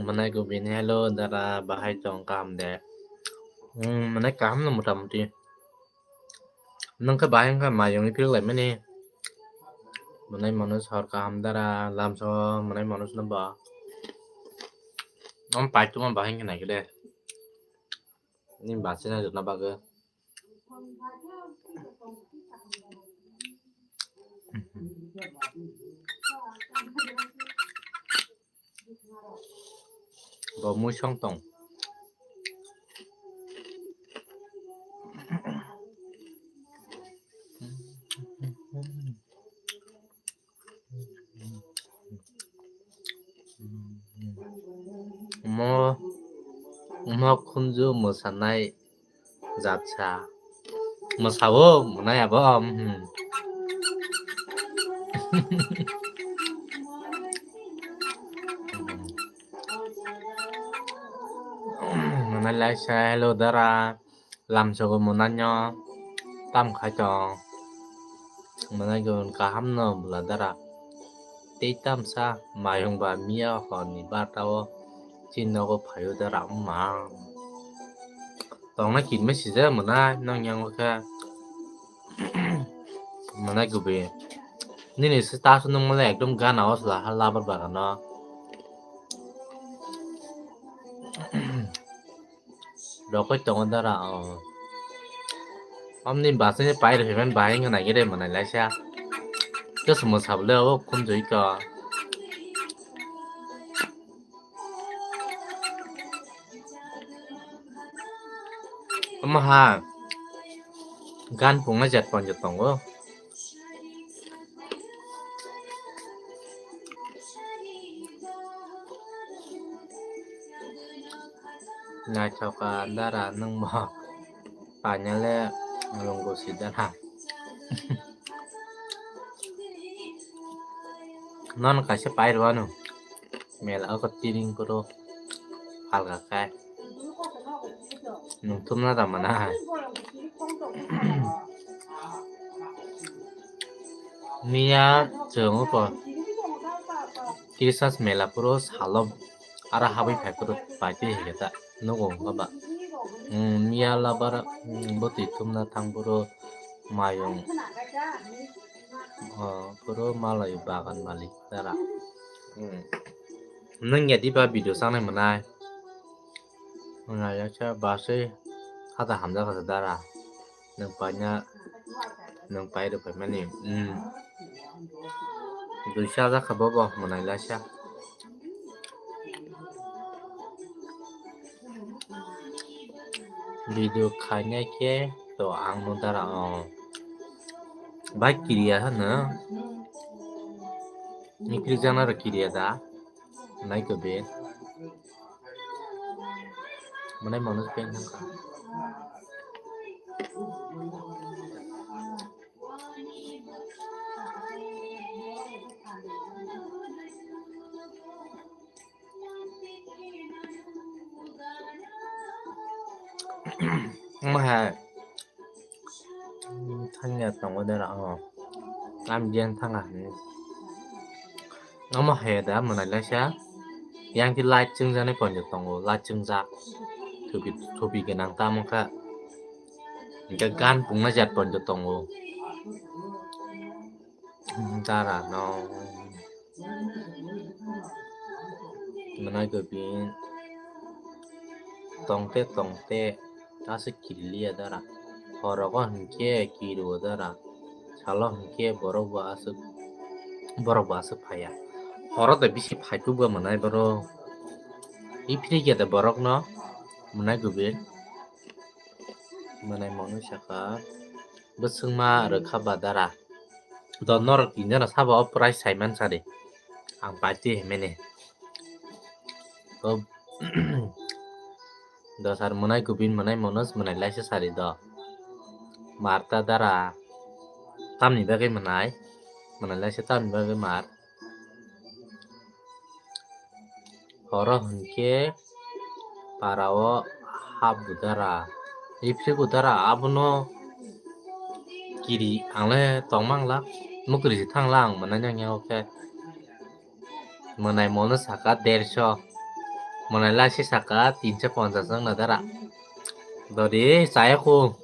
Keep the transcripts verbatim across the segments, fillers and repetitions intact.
Manai ko bini, hello dara, bahai tong kaham de? Hmm, manai kaham no mota moti. Nung khe bahai wngkha mayung philuk lai mani. Manai manu sor kaham dara, lamso manai manu sino ba. Om pai tuma bahai wngkha nai khe de. Ni bachina jotna bagwi. Bo muisong tong. Omo, omo khunju mwsanai jatsa. Mwsao, mwnai abo, mhm. Mwnai laisa, hello dara. Lamsogo mwnanyo tam khai tong. Mwnai gun kaham no bwla dara. Tei tamsa mayung ba miya horni barta o chini nogo phaio dara wngma. Tongna kinma sijak mwnai nong yango khe. Mwnai gubi. Nini status nung mole ekdom gana o sla ha labar bagano. Rokoi tongo dara, o. Omni basini pai rw phaimani bahai wngkha naikhe de mwnai laisa. Khe swmwng sabole o khunjui kha. Omo ha gan pungna jat pon jat tongo. Naithoka dara nwngbo painale rwnggo si dara. Nono kaisa pai rwanu mela o tiring koro halga kai. Nwng thumna da mana hai. Miya chwng uko Christmas mela phuru salo aro habwi phai phuru paitwi hai khe ta nugo wngkha ba. Hmm, miya labar, hmm, bwtwi thumna thang phuru mayung, oh, phuru malai bagan malik dara. Hmm. Nwng ya diba video changnai mwnai? Mwnai ya khe baswi hata hamjak kha dara. Nwng paina, nwng pai rw phaimani. Hmm. Duisa jak kha bobo mwnai laisa. Video khainai khe to ang no dara o. Bai kiriya hano. Ni kiri jana ro kiriya da. Nai ko be. Mwnai manu pen thang kha. Omo hai thangya tongo de rang o. Lam diyan thanga hinwi. Omo hai da mwnai laisa. Yang khe light chwngjani ponjo tongo, light chwngjak. Thupi, thupi gwnang tamo kha. Hingke gan pungna jat ponjo tongo. Dara no. Mwnai ko bin. tongte tongte aswk kirilia dara. Horogo hinkhe kirio dara. Salo hinkhe borok bo aswk, borok bo aswk phaiya. Horo de bisi phaitu bo mwnai borok. Iphri khe de borokno mwnai gubin. Mwnai mwnwi saka bwswngma rwkha ba dara. Do norok tinjana sabo o price saiman sari. Ang paitwi himeni. O do sar mwnai gubin mwnai monos mwnai laisa sari do. Marta dara tamni bagwi mwnai. Mwnai laisa tamni bagwi mar. Horo hinkhe parao hap budara. Iphri budara abono kiri angle tongmangla. Mukri si thangla ang mwnai nang yango khe. Mwnai mono saka derso. Mwnai laisi saka tinso ponchas wngna dara. Dori chaya khu.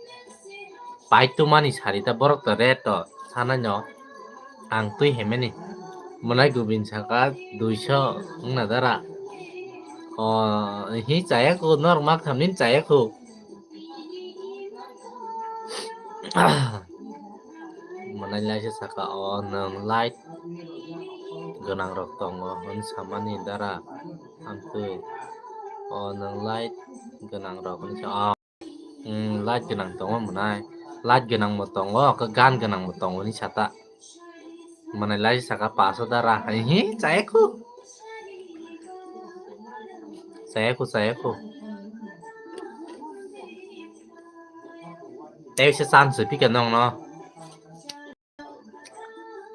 Paitu mani sarita borok to red to sanai no. Ang twi hemeni. Mwnai gubin saka duiso wngna dara. O hi chaya khu norok mak thamni chaya khu. Mwnai laisi saka o nwng light gwnang rok tongo hwn samani dara amtwi. O nwng light gwnang rok hwn sa o. Hmm, light gwnang tongo mwnai. Light gwnang bo tongo, khe gan gwnang bo tongo hwnwi sata. Mwnai lai saka paso dara. Hihi, chaya khu. Chaya khu, chaya khu. Tei se chance pika nongno.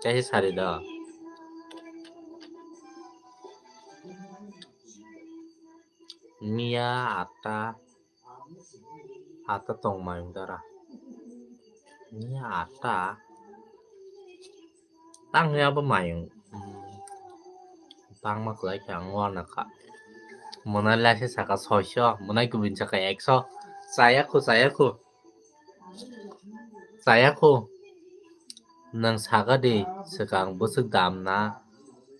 Tei se sari do. Miya atta. Atta tong mayung dara. Miya atta. Tang ya bo mayung. Hmm. Tang ma klai khe ang wana kha. Mwnai lai se saka soiso, mwnai kubin saka ekso. Chaya khu, chaya khu. Chaya khu. Nwng saka di, swkang bwswk dam na,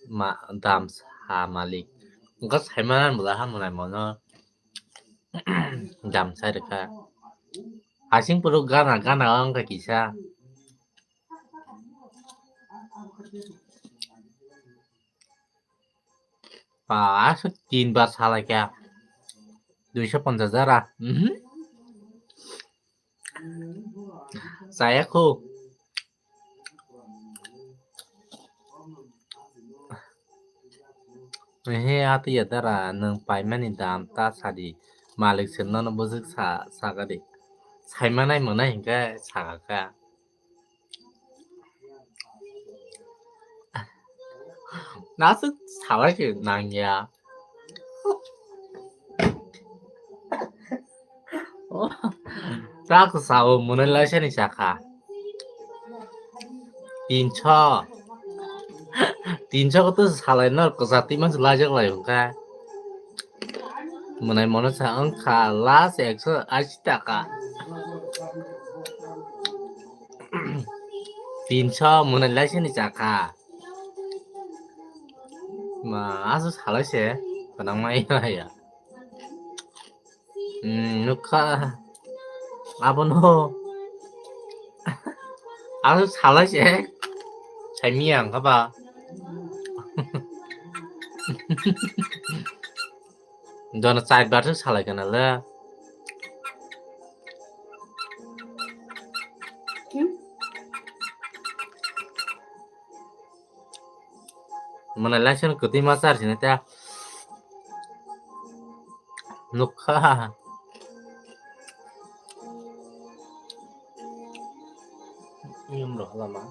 ma, dam sa malik. Wngkha saimanan bwla ha mwnai mono. Dam sai rwkha. Asing puro gana, gana wngkha kisa. Ba, aswk tin bar salai kha. Duiso ponchas jara. Mhm. Chaya khu. Ehe, ati ya dara, nwng paimani dam ta sadi. Malik se nono bwswk sa, sakadi. Saimanai mwnai hinkhe sakha. Naswk salai se nangya. Trak sao mwnai laisani sakha. Tinso. Tinso ko to salai no kwchati mansi lajak lai hwnkha. Mwnai mono sa wngkha last ekso ashi taka. Tinso mwnai laisani chakha. Ma, asu salai se, kanang mai ya. Hmm, nukha. Abono. Asu salai se. Saimiya wngkha ba. Dono chai bar se salai kana le. Mwnai laisano kwtwi ma char sini ta. Nukha. Yum rw lama.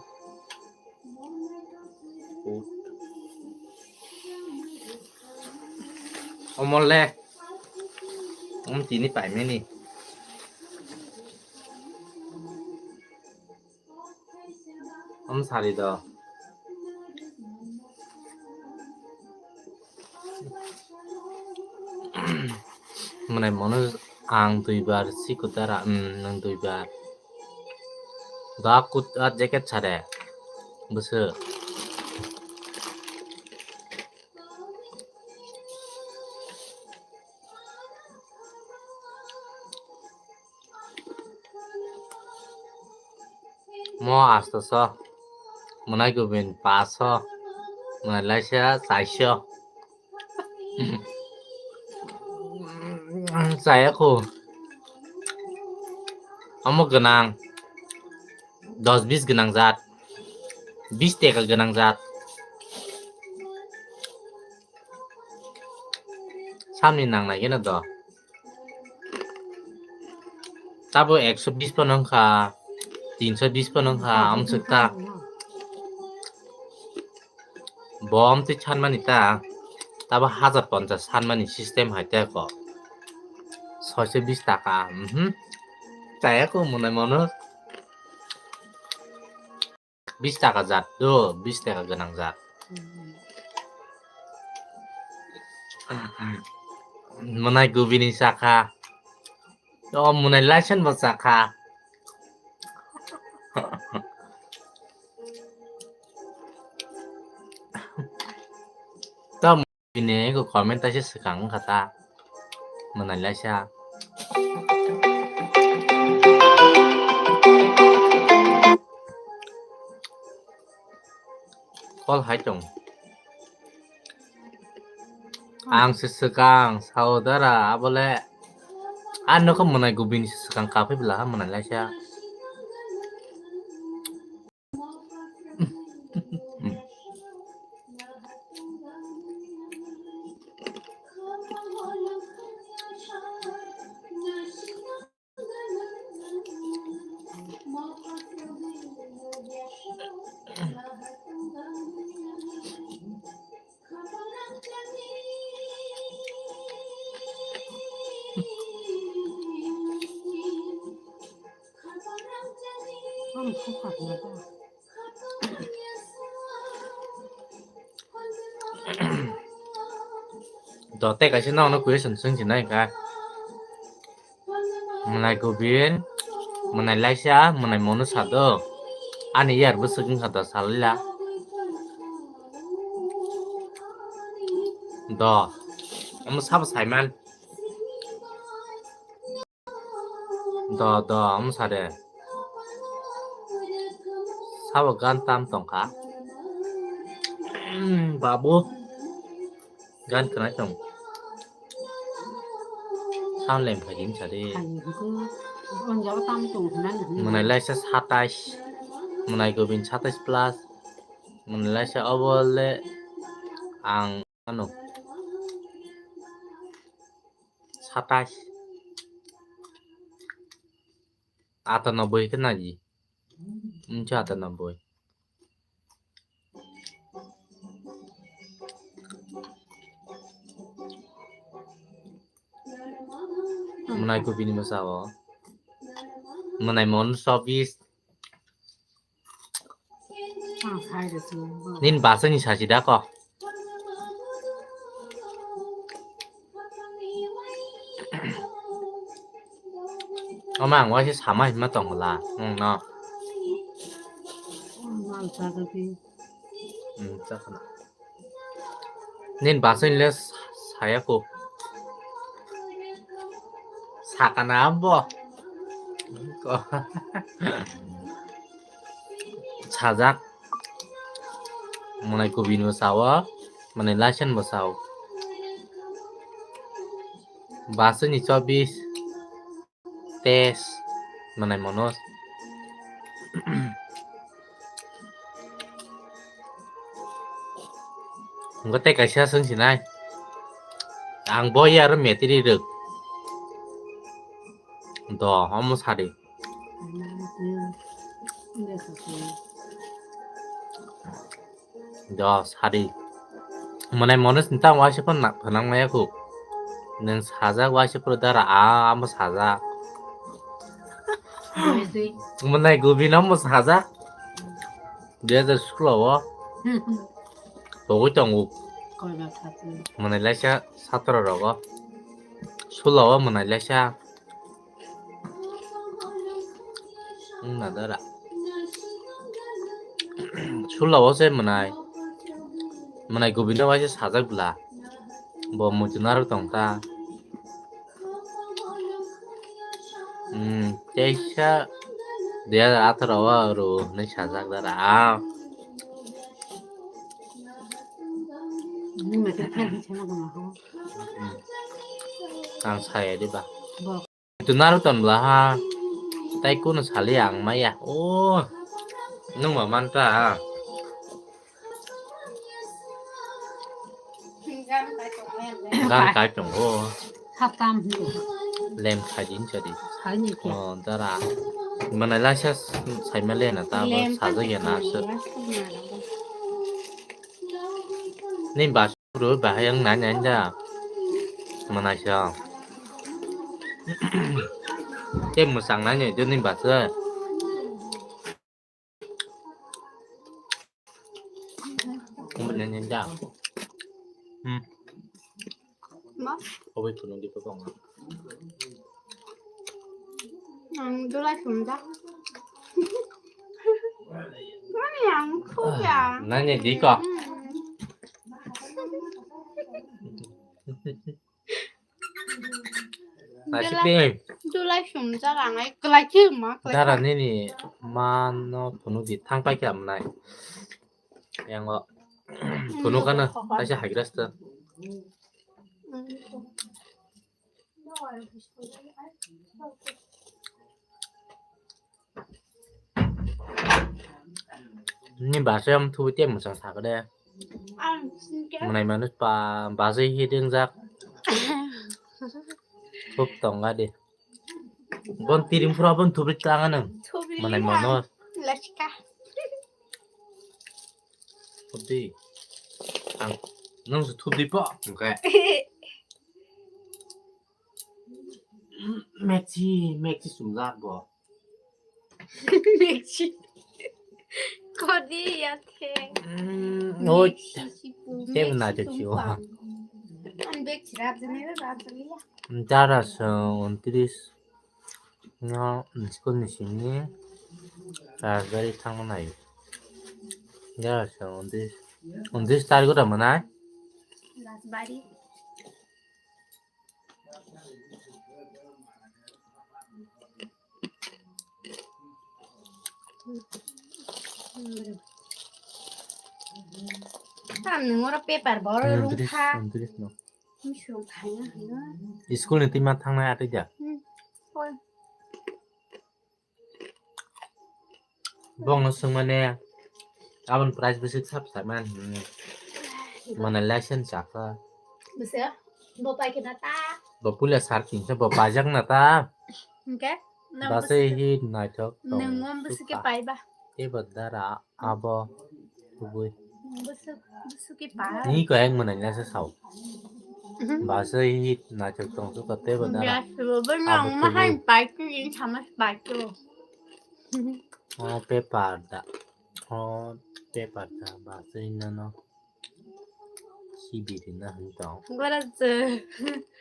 Omole. Om tini paimani. Om sari do. Mwnai mono ang duibar sikudara, um, nwng duibar. Da kut a jacket sare. Bwswk. Mo asto so. Mwnai gubin paso. Mwnai laisa chaiso. Chaya ko. Omo gwnang. Dos bis gwnang jat. Bis teka gwnang jat. Samni nang nai geno do. Tabo ekso bis pono wngkha, tinso bis pono wngkha, amswk ta. Bo amtwi sanmani ta, tabo hajar ponchas sanmani system hai te ko. Soiso bis taka, mhm. Chaya ko mwnai mono. Bis taka jat do, bis taka gwnang jat. Mwnai gubini chakha. O mwnai laisen bo chakha. Tamo bini ego comment taisa swkang wngkha ta. Mwnai laisa. Call hai tong. Ang se swkang sao dara abole. Ano khe mwnai gubini se swkang kaphai bwla ha mwnai laisa. Ang kok kap na ba. Do tei kaisa nono question swng sinai ka. Mwnai gubin, mwnai laisa, mwnai mono sado. Ani yar bwswk wngkha do salila. Do. Omo sabo saiman. Do, do, omo sade. Sabo gan tam tongkha. Hmm, babu. Gan khnai tong. Sound lem khaijim sade. Mwnai laisa satais. Mwnai gubin satais plus. Mwnai laisa obo le ang ano. Satais. Atanoboi khe naji. Uncha atanoboi. Mwnai gubini bwsa o. Mwnai mon sobis. Nini bwswkni sachi da ko. Omo ang waisa sama hinma tongla nwng no. Hmm, chakna. Nini bwswkni le saya ko. Sakana bo. Sajak. Mwnai gubini bwsa o, mwnai laisen bwsa o. Bwswkni chobis. Test mwnai mono. Hwnkhe tei kaisa swng sinai. Ang bo ya aro metri rwk. Do, omo sadi. Do, sadi. Mwnai mono sinta waisa phano na-, phanang maya khu. Nwng sajak waisa phuru dara, a, amo sajak. Mwnai gubino mo sajak. Dui hajar sulo o. Togwi tongo. Mwnai laisa satro rogo. Sulo o mwnai laisa. Wngna dara. Sulo o se mwnai. Mwnai gubino waisa sajak bwla. Bo muchunaro tongkha. Hmm, teisa. Dui hajar atharo o rw hwnwi sajak dara. Ah. Nini mata thang sama kama ho. Hmm. Ang saya di ba. Bo. Itu Naruto ni bwla ha. Tai kuno sali ang maya. Oh. Nung ma manta ha. Gan kai tongo. Haptam hindu. Lem khai din chari. Khai ni ke. Oh, dara. Mana la sa sai ma le na ta ba. Lem sa ja ya na khai su. Ni ba su ru ba yang na nya da. Mana sa. Te musang na nya jo ni ba su. Nyanyan da. Hmm. Ma? Obai phunuk di pokok. Ang dulai sumda. Mani ang khuya. Nanya di ko. Hmm. Naisik ni. Dulai sumjak ang ai kwlai khe ma kwlai. Dara nini ma no phunuk di thang pai khe amnai. Yang o phunuk ano kaisa haigra sta. Ni basa yang thubi te musang sakade. Ang singke. Manai manus pa basa hi dengjak. Thup tongga de. Bon tiring pura bon thubi tanga nang. Thubi manai ya. Manus. Lachka. Thubi. Ang nang su thubi po. Okay. Mekchi, mekchi sumjak bo. Mekchi. Kodi ya the. Mm, oi. Mekchi sipu, te mekchi na te chiwa. Sumpang. An mekchi rap jani ra rap jani ya. Dara sa untris. No, school ni sini. Rajbari thang nai. Dara sa untris. Untris tarikh ta manai. Rajbari. Tam nung oro paper bo oro rung kha. Untris no. Misrung khaina hino. School ni tima thangnai atwi da. Hmm. Hoi. Bongno swngmani aboni price bwswk sap sap man hinwi. Mana license chakha. Bwswk? Bo paikhe na ta? Bo puila sar kingsa bo pajak na ta? Hwnkhe? Basai hi naithok tong. Nwng mo bwswk khe paiba? Tei bo dara abo kubui. Bwswk, bwswk khe pa? Ni ko ek mwnai na se sao. Mhm. Basai hi naithok tong su ko tei bo dara. Bias bo bo abo nwng ma hai kubui. Paikhe in sama paikhe. O paper da. O paper da ba se nano. Sibiri na hin tong. Bara se.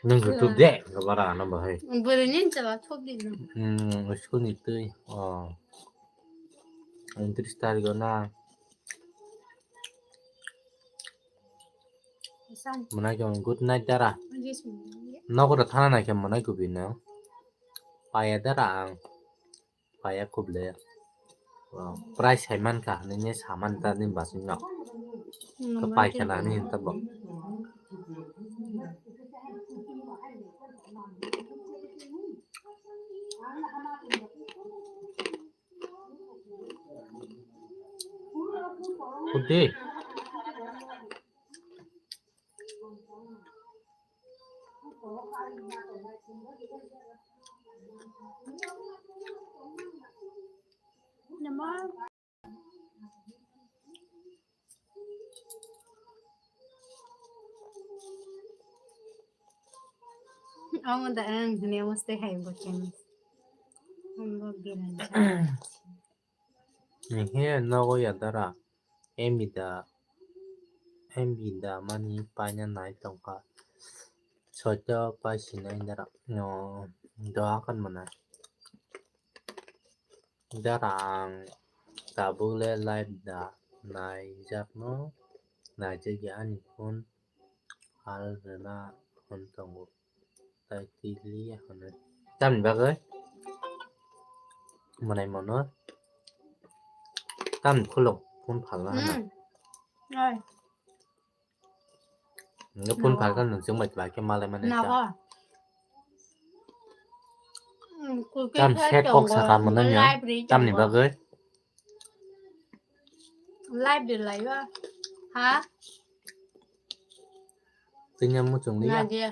Nung YouTube de, ga bara na ba hai. Bwrwi ni chala thok di no. Hmm, school ni twi. Oh. Untris tarikh na. San. Mwnai khe good night dara. Yes, ma'am. Nogo da thana nai khe mwnai kubui no. Paya dara ang. Paya khuble. Oh, price hai mankha hinwi saman ta ni basing no. Hmm, ka pai khana ni ta bo. Khude. Ang da ang ne mo stay hai bo chen. Ang bo biran. Ni he nogo ya dara. Embi da, embi da mani paina nai tongkha. Soito pai sinai dara. No, doa kan mana. Dara ang tabuk le live da naijakno, naijak ya ani phone hal rwna hwn tongo. Tai twi li ya hwnwi. Tamni bagwi? Mwnai mano. Tam khulok phone phalna hana. Hmm. Oi. Nge phone phalka nung chwng bai bai khe malai mani. Nago. Hmm, tam set kok saka mano nya. Tamni bagwi. Live de live. Ha? Tini muchung liya. Nadia.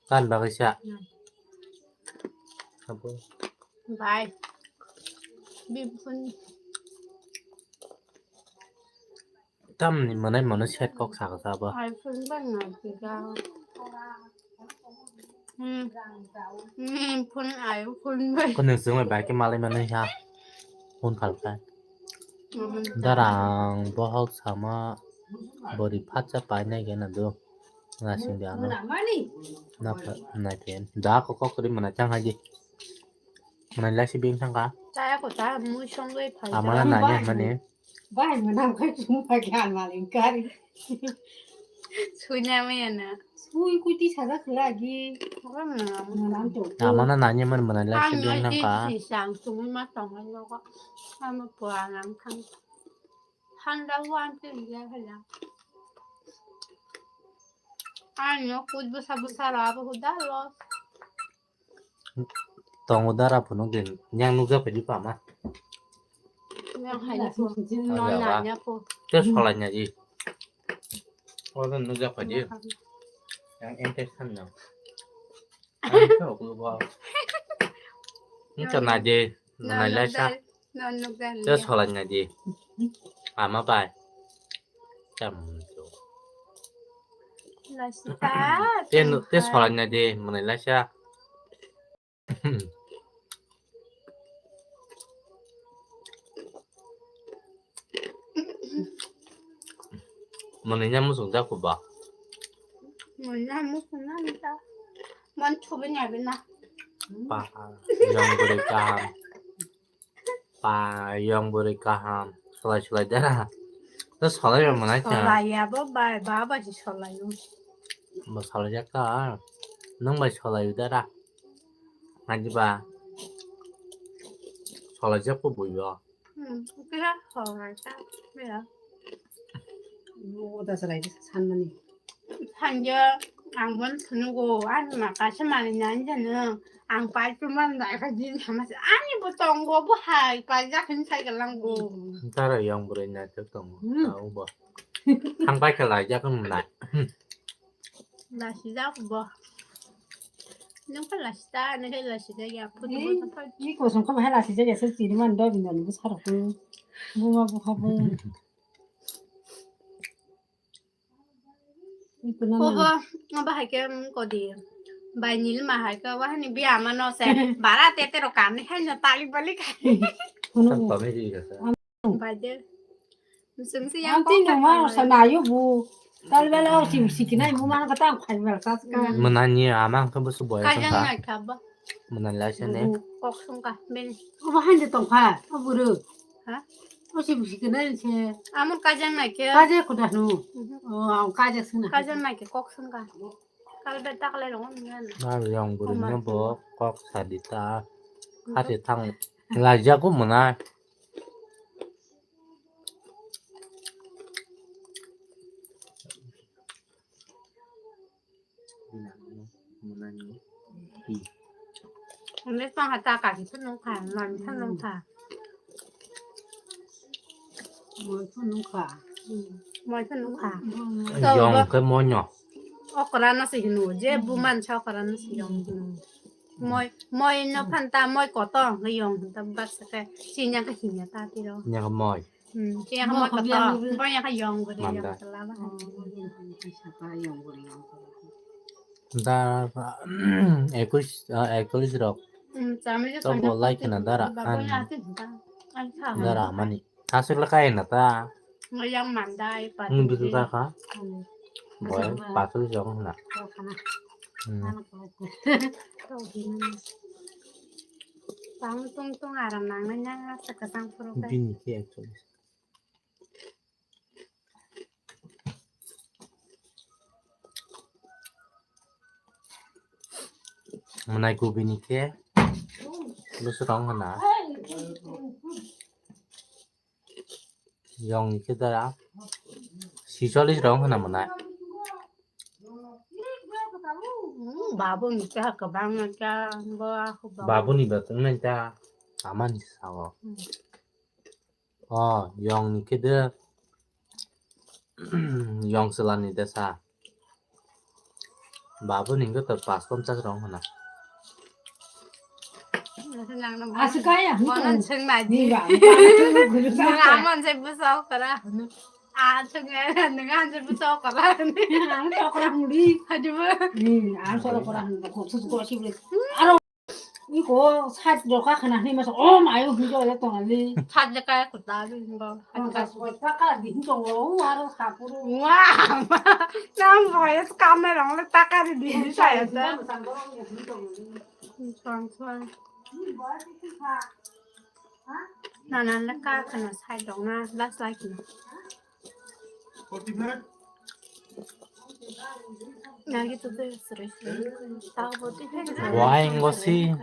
Kan bagwi sa. Hmm. Abo. Bye. Bibun. Tamni mwnai mano set kok saka sabo. iPhone bang na kika. Hmm. Hmm, phone iPhone bai. Kono sungma bai ke malai mano ha. Phone phalka. Hmm. Darang bohok sama bori phatsa painai gena do. Nasing de ano. Napa nai pen. Da ko kok ri mana chang haji. Mana lasi bing sangka. Chaya ko cha mu song gai phai. Amana nanya mane. Bai mana kai chung pa kya malin kari. Sunya me na. Sui kuti sada khla gi. Mana to. Amana nanya man mana lasi bing sangka. Sang sung ma tong lo ko. Ama puanang thang. Thanda wan tin ya hala. Ano kut busa busa ra bu da lo. Tongo dara phunuk din. Yang nukjak phaidi pama. Yang hai na po. Yang nanya po. Te solai nyaji. Odo nukjak phaidi. Yang ente san no. Ang to ko bo. Ncha na je. Nai lai sa. Te solai nyaji. Ama bai. Cham. Lasita. Te te solai nyaji. Mwnai lai sa. Mwnai nya muchung jak ba. Mwnai nya muchung na ta. Mon chubi nya bina. Pa, yang beri kaham. Pa, yang beri kaham. Solai solai dara. Terus solai yang mana? Solai ya bo bai, baba si solai. Bo solai jak ta. Nang bai solai dara. Haji ba. Solai jak ko bui ba. Hmm, kira solai ta. Kira. Mo da solai san mani. Hanja ang bon sunugo, ani ma kaisa mani nani jano, ang pai chuman dai ka jin sama se, ani bo tongo, bo hai pai ja khin sai galang go. Tara yang bwrwi naithok tongo. Hmm. Tao bo. Thang pai khe lai jak wng nai. Lasi jak bo. Nung pa lasi ta, nung pa lasi jak ya, photo. Ni kosong kha bahai lasi jak ya, se chini man do bin do ni bwsa rok. Buma bukha bo. Obo, obo hai khe, mm, kodi. Bai nil ma hai khe, obo hani biya mano se. Bara te te ro kam ni hai no tali bali khai. Tam tami ri ka sa. Bai de. Sung si yang tin ko ma sa na yu bu. Tal bela o si si kinai mu ma ka tam khai bela ka ka. Mwnani ama ang khe busu boya. Kajang nai kha ba. Mwnani lai se ne. Kok sung ka ben. Obo han de tong kha. Obo ru. Ha? O si busi kena se. Amon kajang nai ke. Kajang kuda nu. Mhm. O, ang kajang suna. Kajang nai ke kok sung ka. Kal be tak le rong ngan. Na yang buru ne bo kok sadita. Hati thang. Laja ko mona. Hwnwi tong kha ta kaki phano nung kha, man phano nung kha. Moi phano nung kha. Hmm, moi phano nung kha. Yong khe moino. Okra no se hino, je buman sa okra no se yong hino. Moi, moi no phan ta moi kotor hwnkhe yong hwn ta bak sa khe, chini yang khe hinya ta tiro. Yang moi. Hmm, chini yang moi kotor, moi yang khe yong gori yong sala ba. Da, ekuis, ah, ekuis rok. Hmm, chami je to bo lai khna dara. Dara mani. Aswk le kaya na ta. Yang mandai, hmm, bisu ta kha. Hmm. Boy, pasu jong na. Hmm. Tang tung tung aram nang na nya sa ka tang phuru ka. Bini khe actually. Mwnai kubini khe bwswk rong hwna. Yong ni khe dara sicholis rong hwnna mwnai. Hmm, babu ni khe kwbangma khe bo ako babu. Babu ni bo tongnai ta ama ni sao. Hmm. O yong ni khe de yong chwla ni de sa. Babu ni khe to pas ponchas rong hwnna. Aswk kaya, bono swng nai di. Nwng amon se bwsa okra. A swng nai, nwng amon se bwsa okra. Ang okra hwnwi. Hajibo. Hmm, ang okra hwnwi. Aro iko sat doka khana hwnwi masa, "Oh, mayo hwnwi jole tongali." Sat doka kota hwnwi bo. Pangkas kota ka di hwnwi tongo, aro sapuru. Wah, nang boyes kamera ngole taka di di saya ta. Suang suang. Nana le ka kana sai dong na last like na. Nagi tu tu sere sere. Tao boti hai. Why ngosi?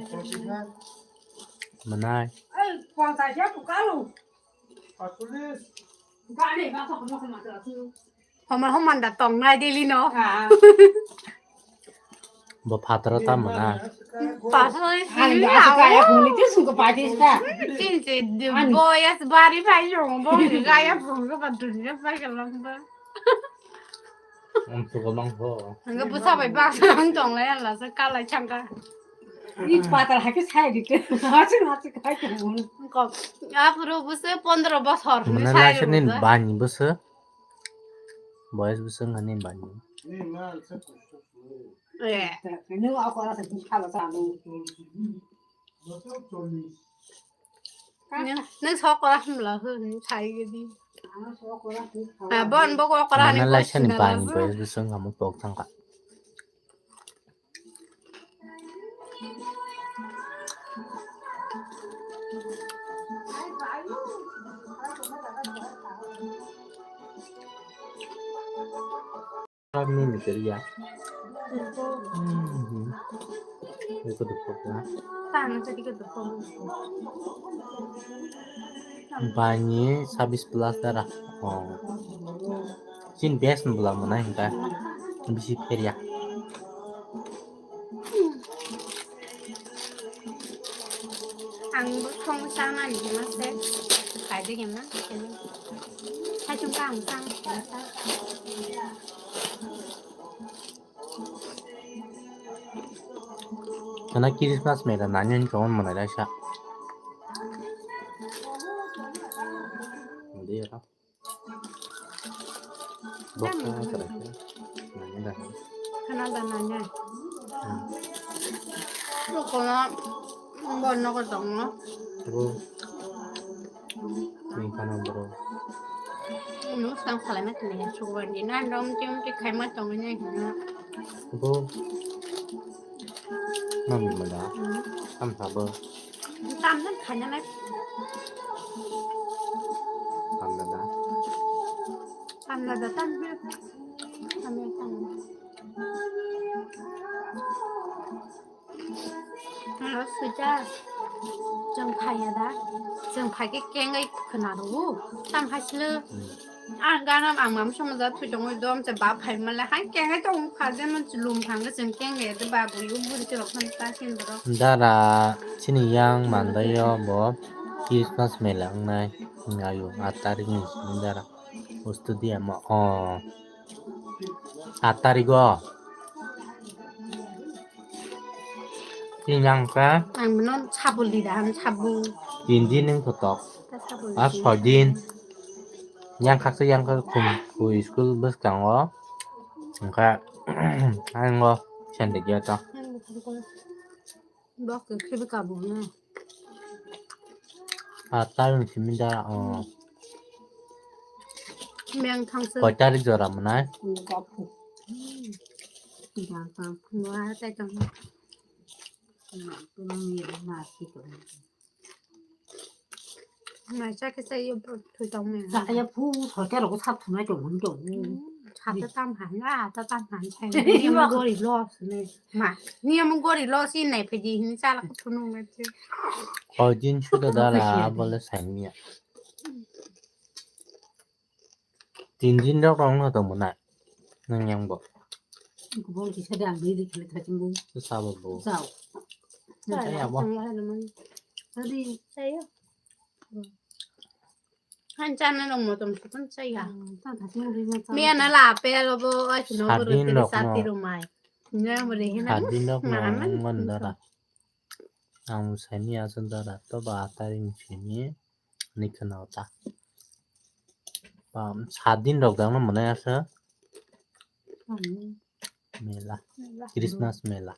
Manai. Homa homa da tong nai dili no. Bo phataro tamo na. Pasal sini awak. Chin si boyas bari pai jong bong gaya bong ba dunia pai kalang ba. Ang tu ko mang ho. Ang busa bai ba ang tong lai ala sa kalai changka. I patal hake sai dikte. Hachi hachi kai ko. Ko apuru busa pondro bosor. Mana sai lasenin bani busa. Boyas busa ngani bani. Eh. Nwng, nwng sokora hwnla hwn sai gidi. Ah, bon bo kokora ni. Mana laisani bani boyas busa ngamo pok thangka. Kami ni keriya. Iko dukuk na. Tang tadi ke dukuk. Bani sabis plus dara. Oh. Chin best bula mana hingka. Bisi keriya. Ang bo song sanani hima se. Kaide hima. Saichung ka ang sang. Kana Christmas mela nani ni kawan mana dasa. Dia apa? Boksa terakhir. Nanya dah. Kana da nanya. Hmm. Ko kono bono ko tongo. Bro. Ni kana bro. Nwng sang salai ma tini sugar di na dom tim ti khai ma tongo ni hino. Bro. Mami mada. Hmm. Tam sabo. Tam dan khanya lai. Tam dada. Tam dada tam. Tam tam. Alo suja. Jeng phaya da. Jeng phai ke kengai khna ru. Tam hasle. Hmm. Ang gana ang mam song ja thui tong dom se ba phai male hai kengai tong kha je man lum thang ke jeng kengai de ba bu yu bu de rok khan ta sin bro. Dara chini yang mandai yo bo Christmas mela wngnai. Ayu aat tarik ni simi dara. Ustu dia ma o. Aat tarik o. Tin yang ka. Ang mano sabul di da, ang sabul. Tin din nung kotok. Ta sabul. A soi din. Yang khaksa yang ka khum, khu school bwskango. Wngkha ang o sende gya ta. Bok khe khe kabung na. A tarik ni simi da, o. Meng thang se. Koi tarik jora mwnai? Ni kapu. Ni kapu. Wa tai tang. Mai cha khe cha yo thui tong me. Cha ya phu soi ta ro ko sap thunai tong hun tong. Cha ta tam han la, ta tam han sai. Ni mo gori lo sne. Ma, ni mo gori lo si nai phe di hin cha la ko thunu me che. O jin chu da da la bole sai ni ya. Tin din rok rong no tong mwnai. Nang yang bo. Kubun kisa de ang dui di khele thaching bung. Sabo bo. Sao. Nang saya bo. Tadi saya. Han chana rong mo tong sukun saya. Miya na la pe lo bo ai sino bo. Sadin rok no. Sati rok mai. Sadin rok no ngon dara. Ang saimanya aswk dara to ba atari ni simi ni khwna ta. Ba sadin rok dang no mwnai aswk. Mela. Christmas mela.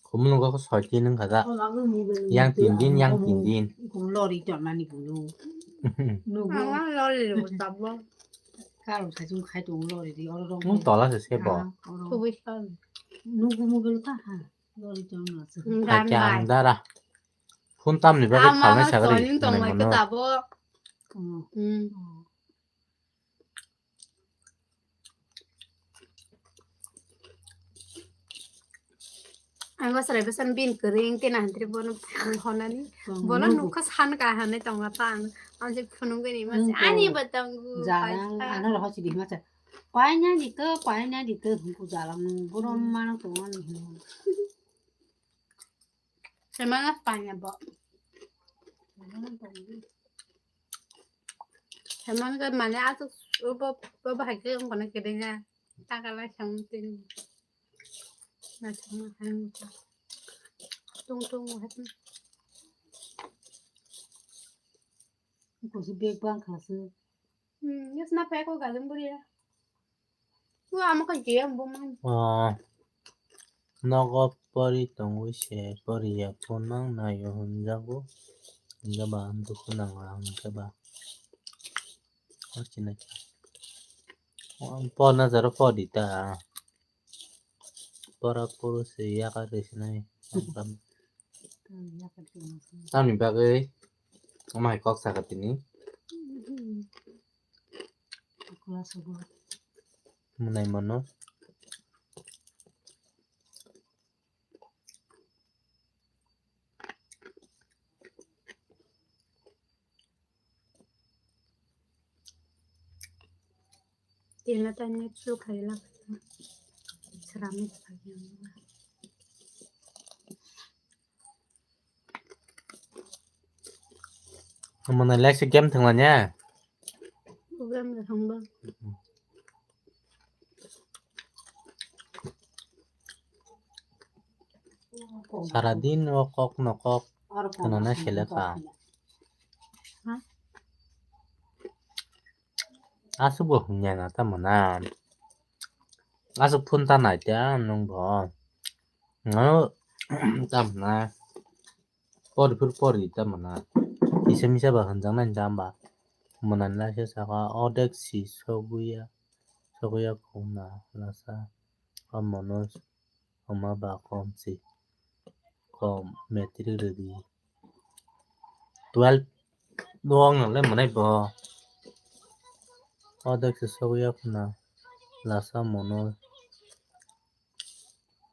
Khumulwngo khe soi tin wngkha da. Yang tin din, yang tin din. Lori tonmani kunu. Nugo. Lori rw tabok. Kalo sajung khai tongo lori di oro rong. Nwng tola se sebo. Nugo mobile ta ha. Lori tongma se. Khaikhe ang dara. Phone tamni bagwi thalnai sagari. Tonglai khe tabok. Ang bwswrai bwswk bini kwrwi wngkhe na hantri bono phang honani. Bono nukha san ka hanwi tongo ta ang. Ang je phunukgwi rima se ani bo tongo. Jalang ano roho chidi hima se. Paina di to, paina di to hungku jalang nung bono mano tongo ani hino. Semana paina bo. Hemon ke mane aswk obo, obo hai khe wng kono kedeng a. Taka lai samung tini. Na samung hai wng kha. Tung tung hai. Kusi bag bang kha se. Hmm, yes na phai ko galim buri ya. Nogo pori tongwi se poriya phone nang naio hwnjago. Hwnjaba dukhu nango ang hwnjaba. Porna jaro pori ta. Pora poro se yakar sinai. Tamni bagwi omo hai kok saka tini. Mwnai mano. Tila tanya chu khaila. Srami khaila. Mwnai lai se game thwngla nya. Game le thangba. Sara din o kok no kok khwnana seleka. Aswk bo hwnya na tamo na. Aswk phone ta nai ta nwng bo. Tamo na. Pori phuru pori ta mwnai. Kisa misa ba hwnjaknai jamba. Mwnani lai se saka odek si sogwi ya, sogwi ya khuna lasa. O mono wngma ba kom si. Kom matric rwdi. Twelve bo wng nang le mwnai bo. Odek si sogwi ya khuna lasa mono.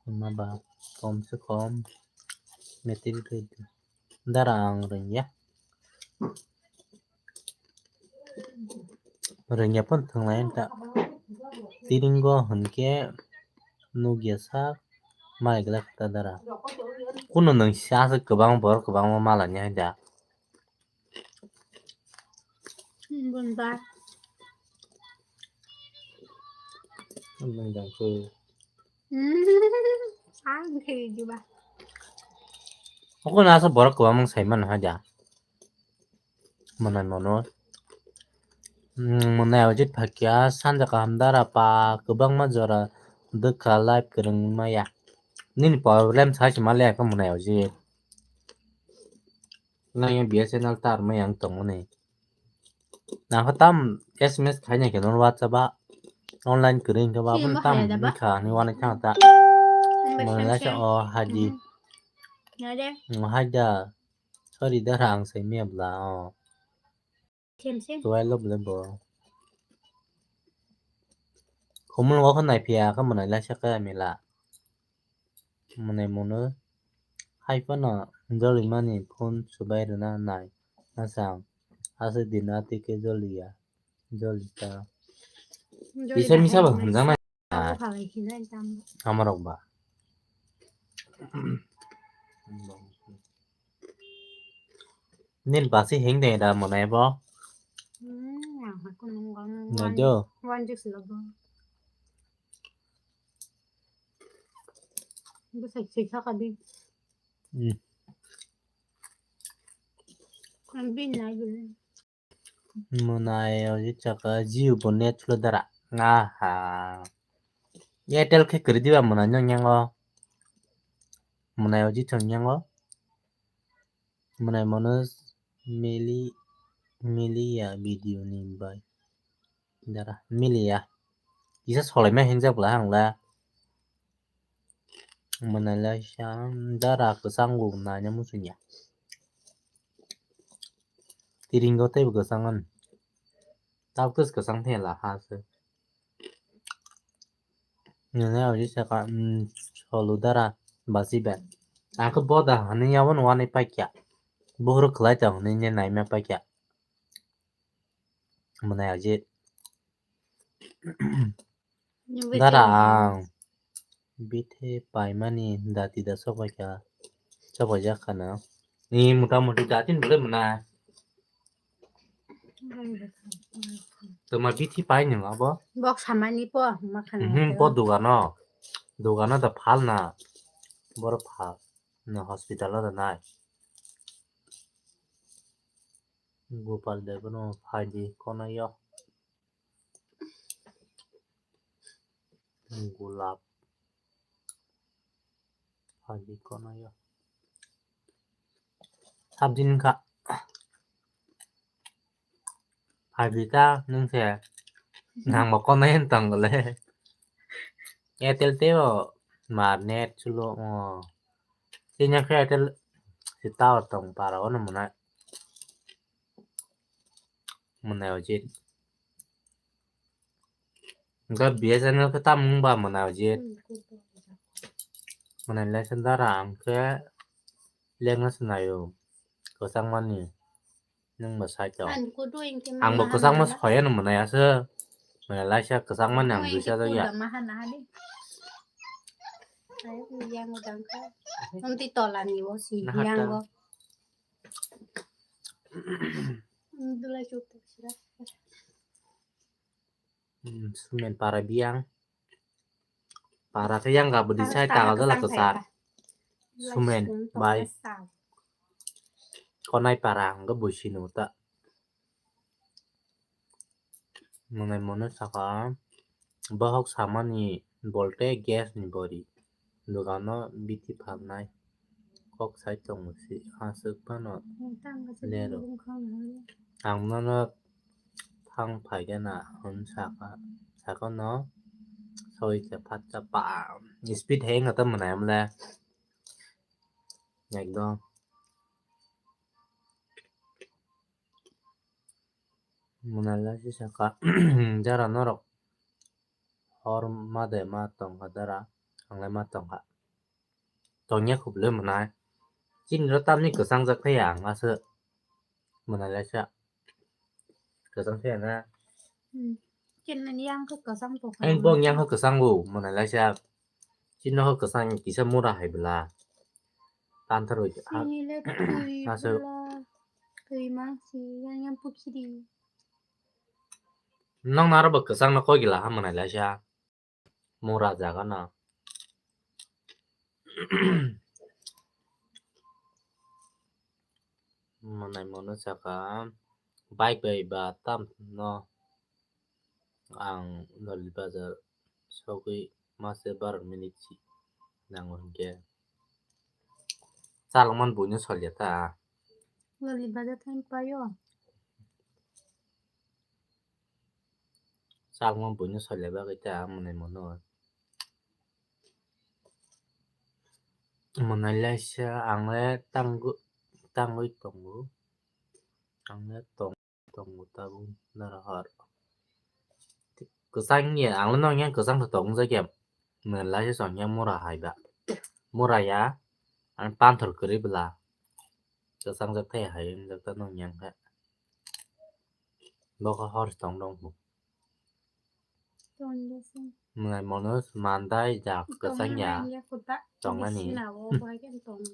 Wngma ba kom se kom matric rwdi. Dara ang rwngya. Rwngya phano thwnglai ta. Tiringo hwnkhe nukya sak mai glak ta dara. Kuno nwng si aswk kwbang borok kwbangma malani hai da. Bunda. Ang dang khe. Ang khe juba. Oko na sa borok kwbangma sai mano ha ja. Mwnai mano. Mwnai ojit phakya sanja kaham dara pa kwbangma jora dwkha life kwrwng maya. Nini problem sai se mali aka mwnai ojit. Nang yang B S N L tar ma yang tong ni. Nang kha tam S M S khai nai khe non WhatsApp a online kwrwi khe ba tam bikha ni wana kha ta. Mwnai lai sa o haji. O haja. Sorry da rang sai mi abla o. Tuai lo bole bo. Khumul o kha nai phiya kha mwnai lai sa kha mela. Mwnai mono. Hai phano jolimani phone swbai rwna nai. Aswk, aswk din atwi khe joliya. Jolita. Jolita. Kisa misa bo hai hwnjaknai. Abo hai khe nai tamo. Amarok ba. Nil basi heng de da mwnai bo. Hmm, yang hakun nunggang. Nai do. Wan jus lo bo. Bwsai sui saka di. Hmm. Ang bin nai guli. Mwnai o je chaka Jio bo net slow dara. Aha. Airtel khe kwrwi diba mwnai nw nyango. Mwnai o je chang nyango. Mwnai mono mili, miliya video ni bai. Dara, miliya. Kisa solaima hinjak bwla hangla. Mwnai laisa dara kwchang bo naina muchungya. Tiringo teibo kwchang an. Tabuk kwchang thela ha se. Nini oji saka, mm, solu dara basi be. Ang khe boda hani yabo no wani paikya. Buhuru khlai tong hwnwi ne naima paikya. Mwnai oji. Dara ang bithe paimani dati da sok paikya. Sok paijak khana. Ni mota moti dati ni bole mwnai. Toma bithi pai ni ma bo? Bok samani po, ma khana. Mhm, po dogano. Dogano da phal na. Boro phal. Na hospital o da nai. Gopal de bono phai di kono yo. Gulap. Phai di kono yo. Sabjini kha. Phai di ta nung se. Nang bo kono yen tong le. Airtel te o ma net chulo o. Sini khe Airtel si tower tong para o no mwnai. Mwnai o je. Ga B S N L khe tamung ba mwnai o je. Mwnai lai se dara ang khe lengna se naio. Kwchang mani. Nung ba sai tong. Ang bo kwchang ma soya no mwnai ase. Mwnai lai se kwchang mani ang duisa jagya. Ang ti tola ni o si yang o. Dula chup tak sira. Hmm, Sumen para biyang. Para khe yang ga bwdwi sai tagal dala kwchar. Sumen bai. Konai para ang ga buisi no ta. Mwnai mono saka bohok samani bolte gas ni bori. Dogano biti phalnai kok sai tongo se aswk phano lero. Ang nono thang phaigena hwn saka, saka no soi khe phatsa pa speed hai wngkha ta mwnai mole ekdom. Mwnai lai se saka jara norok hor ma de ma tongkha dara, ang lai ma tongkha. Tongya khuble mwnai. Chini ro tamni kwchang jak thaya ang aswk mwnai lai sa. Kwchang thaya na. Hmm. Chini yang khe kwchang tongkha. Ang bong yang khe kwchang bo mwnai lai sa. Chini ho kwchang kisa mura hai bwla. Tanthar bai kha. Chini le twi aswk bwla. Twi ma si yang yang pukhiri. Nong naro bo kwchang no koi gila ha mwnai lai sa. Mura jaga no. Mwnai mono saka bike bai ba tam no ang Loli Bazar sogwi mase bar minute si nango hinkhe chalokmani buino salya ta. Loli Bazar thang paio. Chalma buino salya bagwi ta mwnai mono. Mwnai laisa ang le tangwi, tangwi tongo. Ang le tong, tongo tabuk nara har. Kwchang ya, ang le nong yang kwchang tong jakya. Mwnai laisa song yang mura hai ba. Mura ya. Ang panthor kwrwi bwla. Kwchang jak thai hai wng jak ta nung yang khe. Bo khe hor tong dong bo. Mwnai mono mandai jak kwchang ya. Tong nani.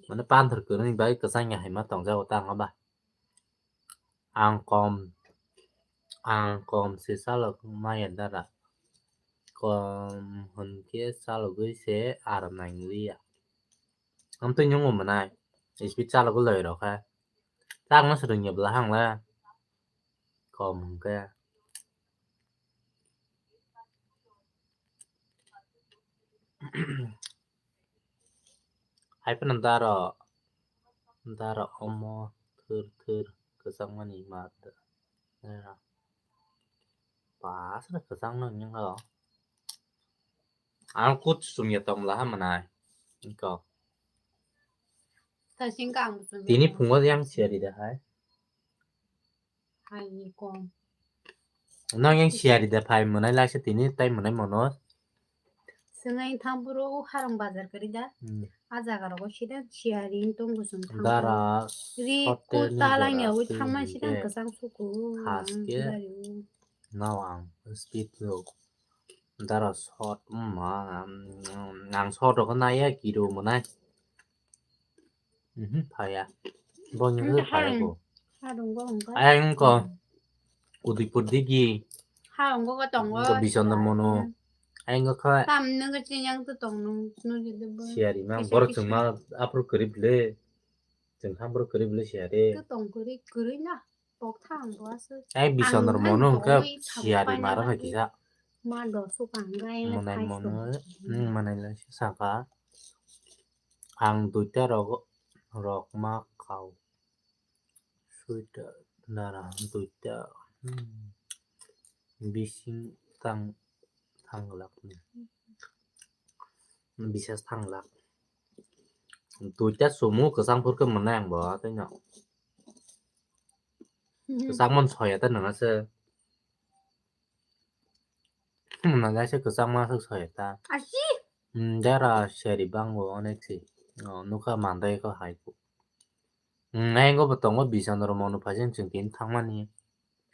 Mane panthor kwrwi bai kwchang ya hai ma tong jago ta ang ba. Ang kom, ang kom se salok maya dara. Kom hwnkhe salogwi se aram nang liya. Amtwi nungo mwnai. Speed salogwi loi rok khe. Takno swrwngya bwla hang le. Kom hwnkhe. Hai phano daro, daro omo thwr thwr kwchangmani ma da-, dara. Ba, aswk kwchangno wngkha o. Ang kut chumya tongla ha mwnai. Wngkha. Tini phungo yang siyari da hai. Hai ni kom. Nang yang siyari da phai mwnai laisa tini tai mwnai mono. Swngai thang buro harang bazar kari da. Hmm. A jaga rogo sida siyari tong gusung thang. Dara ri sote kota ni lang dara ya wi twi thang man hwnkhe sida kwchang suku. Thaske. Nao ang speed rok. Dara shot, mm, ah, mm, ang shot rok naiya kiro mwnai. Mhm, phaya. Bo ni phaya ko. Ayang ko. Udaipur digi. Ha, wngkha tongo. Wngkha Bisondra mono. Ayang kha. Tam nang ka chinyang to tong nung, nung jide bo. Siari ma, borok chwng ma aphuru kwrwi bwle. Chwng kha borok kwrwi bwle siari. To tong kwrwi, kwrwi na. Pok thang bo aswk. Ai Bisondra mono wngkha siari maro hai kisa. Ma dosu kang gai. Monai mono, hmm, monai lai saka. Ang duita rok, rok ma kau. Suita dara duita, hmm, bising tang, thanglak ni. Bisas thanglak. Duita sumu kwchang phurkhe mwnai ang bo, tei no. Kwchang mon soya ta nang aswk. Mwnai laisa kwchangma swk soya ta. Achi. Hmm, dara seri bango onek si. Oh, nukha mandai kho hai kho. Hmm, nai wngkha bo tongo Bisondra mono phaising chwng tini thangmani.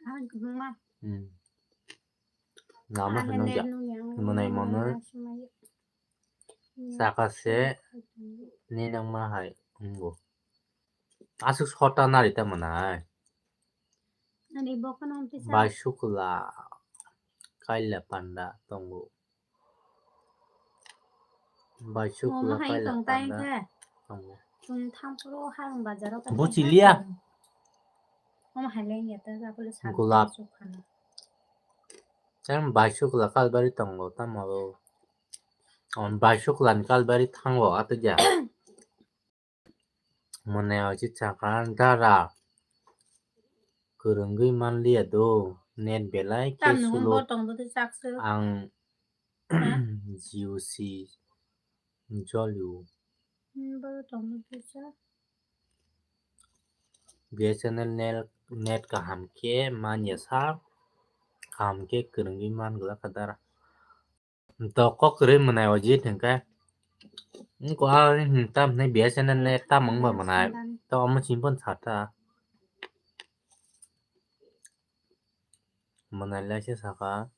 Ah, kwbangma. Hmm. Lama hino ja. Mwnai mono. Saka se ni nangma hai wngbo. Aswk sota nari ta mwnai. Ani bokhno tisa. Bai sukla kaila panda tongo. Bai sukla kaila panda tongo. Chwng thampro harang bazaro. Buchiliya. Omo hai leng ya ta ja pole sa. Gulab. Chang bai sukla kalbari tongo tamo. On bai sukla ni kalbari thango ato ja. Mwnai ochi chakha dara kwrwngwi manliya do net belai khe sulo ang G O C jolio. B S N L net kaham khe manya sa kaham khe kwrwngwi man glak kha dara. To kok kwrwi mwnai o jit hwnkhe. Wngkha, hmm, tam hinai B S N L ne tam wngba mwnai. To omo chini phone sata. Mwnai lai se saka.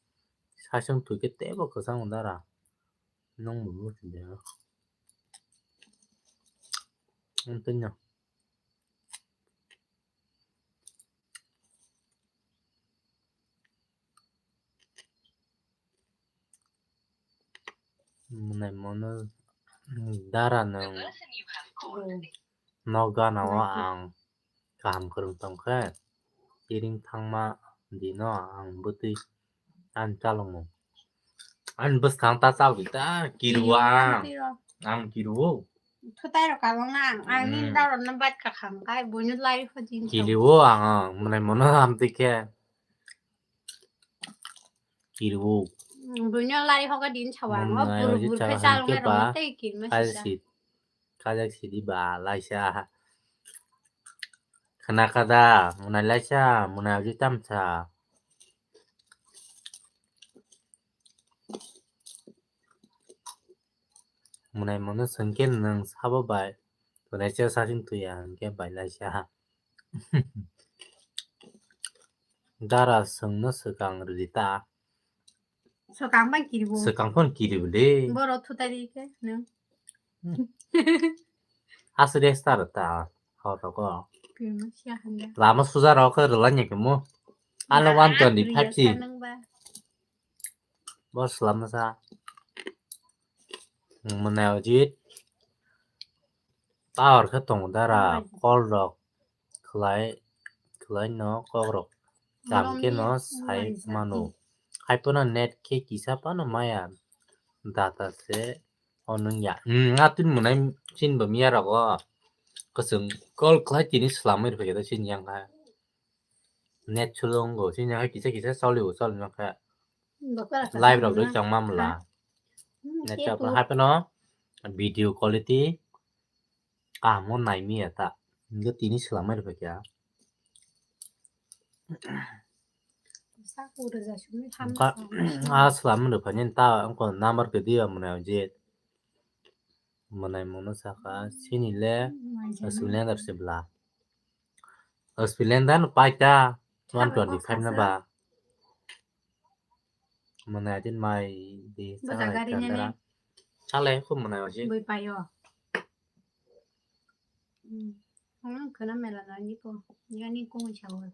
Sasung twi khe teibo kwchang dara. Nung bo muchung de. Wngtwino. Mwnai mono dara nwng nok gana o ang kaham kwrwng tong khe iring thangma dino ang bwtwi ani chalokmung. Ani bwskang ta chalokdi ta kiru ang. Ang kiru o. Thutai rok kalong na ang. Ang ni dara no bat ka kham kai buino lai ho din. Kiru o ang mwnai mono amtwi khe. Kiru. Buino lai hoga din chawa ngo bur bur khe chal ngai rong tei kin ma sisa. Kajak sidi ba laisa. Khna kada mwnai laisa mwnai agi tamsa. Mwnai mono swngkhe nwng sabo bai Kwnaisa sasin tuya hwnkhe bailai sa. Dara swngno swkang rwdi ta. Swkang bai kiribo. Swkang phon kiribo de. Borok thutai ri khe nwng. Hmm. Aswk de star ta hor rogo. Kirima siya handa. Lama suja rok khe rwlai ni kemo. Ano one twenty five si. Bo swlamna sa. Mwnai ojit. Tower khe tongo dara, call rok khlai, khlai no kok rok. Tam khe no sai mano. Hai phano net khe kisa phano maya. Data se o nung ya. Hmm, a tini mwnai chini bo miya rogo. Kwchwng call khlai tini swlamwi rwkhe da chini yang kha. Net slow wngo, chini hai kisa kisa choli o, choli no khe. Live rok dwi chong ma mla. Net chapa hai phano video quality kaham o nai miya ta. Hingke tini swlamai rwkha khe. A swlamai rwkha nini ta wngkha number kwdwi o mwnai je. Mwnai mano saka chini le Splendor se bla. Splendor no paita one twenty five no ba. Mwnai din mai di. Salai khum mwnai oji. Bui payo. Ang khana mela na ni ko. Yani ko chawo.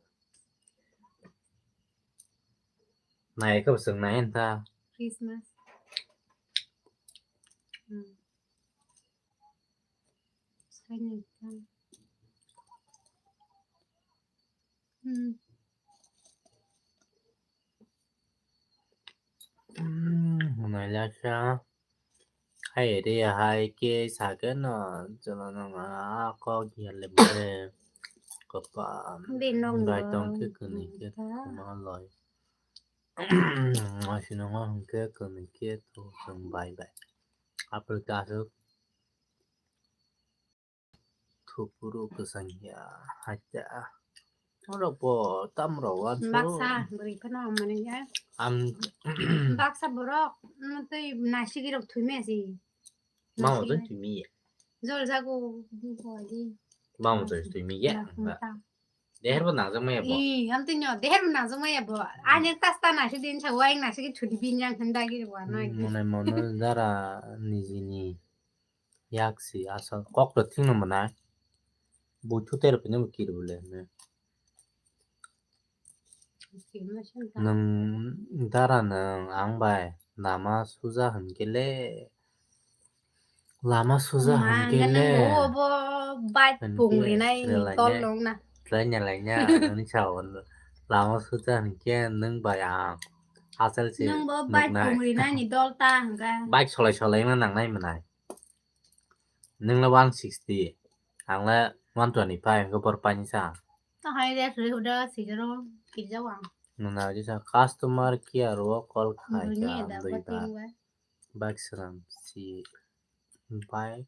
Nai ko sung nai enta. Christmas. Hmm. Saini ta. Hmm. Hmm, mwnai lakha. Hai re hai ke sakhe no chwla no ma kok ya le mole. Kopa. Bai tong khe kwnwi khe tongma loi. Asino hwnkhe kwnwi khe to chwng bai bai. Apre ta aswk. Thupuru kwchang ya, hacha. Norok bo tam rok uansuk. Baksa bwrwi phano mani ya. Am baksa borok, mm, tei nasigi rok thwimya si. Mamo tei thwimi ya. Jol jago, buko di. Mamo tei thwimi ya. Deher bo nangjakmaya bo. Ih, amtwi nyo, deher bo nangjakmaya bo. Ani tas ta nasigi din sa, waing nasigi chudi bin yang handa gi wa na. Mone mone dara nijini. Yak si asal kok rw thwngno mwnai. Bui thutero phino bo kiri bole hwnwi. Nwng dara nwng ang bai lama suja hwnkhe le. Lama suja hwnkhe le. Obo bike pung rinai ni tol nong na. Laina laina nini sao lama suja hwnkhe nwng bai ang. Asal si nwng bo bike pung rinai ni dol ta hwnkha. Bike solai solai ma nangnai mwnai. Nwng le one sixty, ang le one twenty five, hwnkhe bor painisa. To hai rek rwi huda sijaro kirjao ang. Nuna jisa customer care o call khai ka duibar. Bike swnam si bike,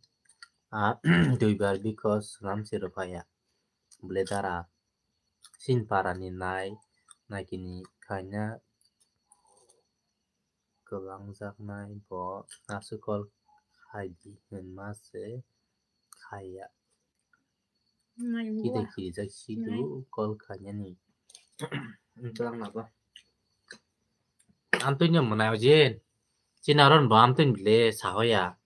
ah, duibar because swnam si rwphaya. Bwle dara sin para ni nai, naikini khaina. Kwbangjaknai bo aswk call khaidi hwnma se khaiya. Kida kirijak sidu call khainani. Wngtlang nabo. Amtwino mwnai ojin. Chini aron bo amtwini bile sahoya.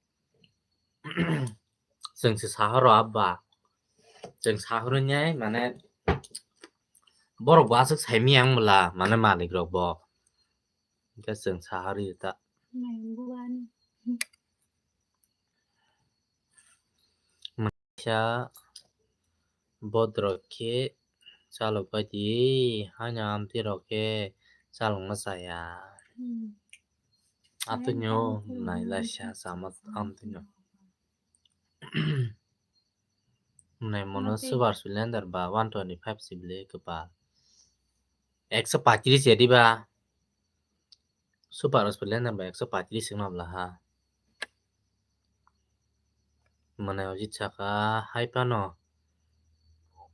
Chwng se sahoro abba. Chwng sahoro nyai mane borok bo aswk saimiyang bwla mane malik rok bo. Hingke chwng saha rw ta. Maisa bodrok khe chalok bai di, haino amtwi rok khe chalokma chaya. Hmm. Amtwino nai laisa chama amtwino. Nai mono super splendor ba one twenty five sibili kwpal. Ekso patris ya diba. Super splendor ba ekso patris wngna bwla ha. Mwnai ojit saka hai phano.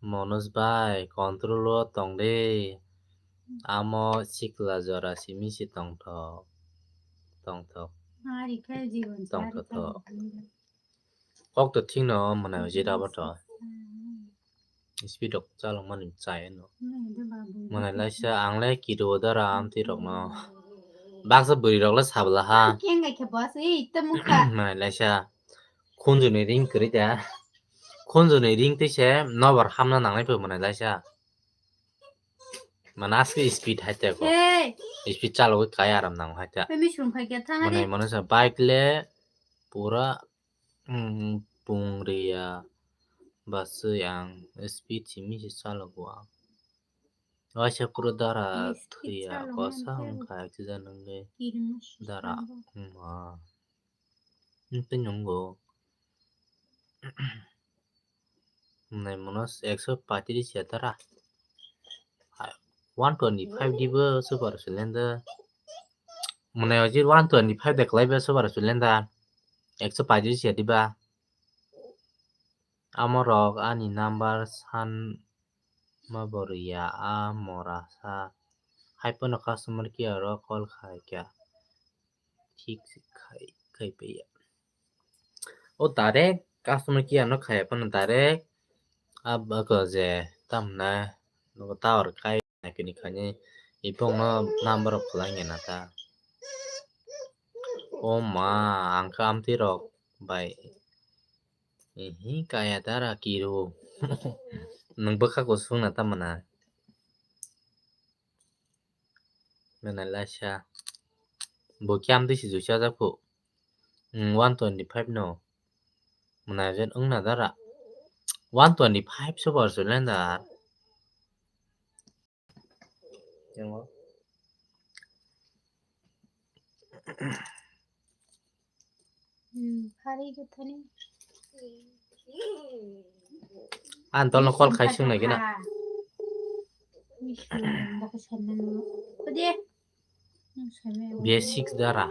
Monos bai control o tong de. Amo sikla jora simi si tongthok. Tongthok. Tongthok. Kok to thik no mwnai o jeta bo to. Speed rok chalok mani chai no. Mwnai laisa ang le kiro dara amtwi rok no. Baksa bwrwi rok le sabla ha. Mwnai laisa khunju ni ring kwrwi da. Khunju ni ring twi se nobar hamna nangnai pui mwnai laisa. Mana aske speed hai te ko. Hey. Speed chalogwi kai aram nang hai te. Mwnai mano sa bike le pura Mm, pung ria basui ang speed simi se chalogo ang. Waisa kuro dara thwiya kosa wngkha akhe janwngwi dara wngma. Tei nungo nai mano ekso patris ya dara. One twenty five dibo super cylinder. Mwnai ojir one twenty five de kwlaiba super cylinder. Ekso patris ya diba. Amorok ani number san ma bo rwya, a mora sa. Hai phano customer care o call khai kha. Thik khai, khai paiya. O direct customer care no khai phano direct a bago je tamna nogo tower kai. Naikini khaini iphongno number rok kwlangya na ta. O ma, ang khe amtwi rok bai. Ihi, kaya dara kiru. Nwng bwkha kusung na ta mwnai. Mwnai laisa. Bo khe amtwi si juicha jak phu. Hmm, one twenty five no. Mwnai jen wngna dara. One twenty five super cylinder. Yango. Hmm, hari ke thani. An tolno call khai sung nai gina. B S six dara.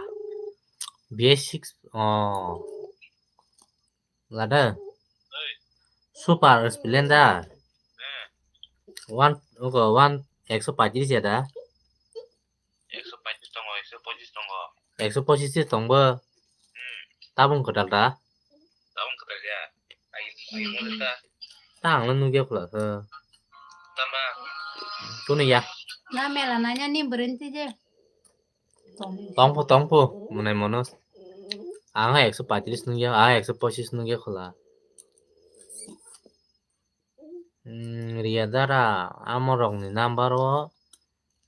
B S six, oh. Lada. Super Splendor. One, ogo, one, ekso paitris ya da? Ekso paitris tongo, ekso pochis tongo. Ekso pochis tongbo. Hmm. Tabung kwtal da? Tabung kwtal ya. Ai, ai, mo ta. Ta ang nugya khula khe. Tama. Tunu ya. Na mela nanya ni berhenti je. Tongpho, tongpho, mwnai mano. Ang ekso paitris nungya, ang ekso pochis nungya khula. Hmm, Riya dara, amorokni number o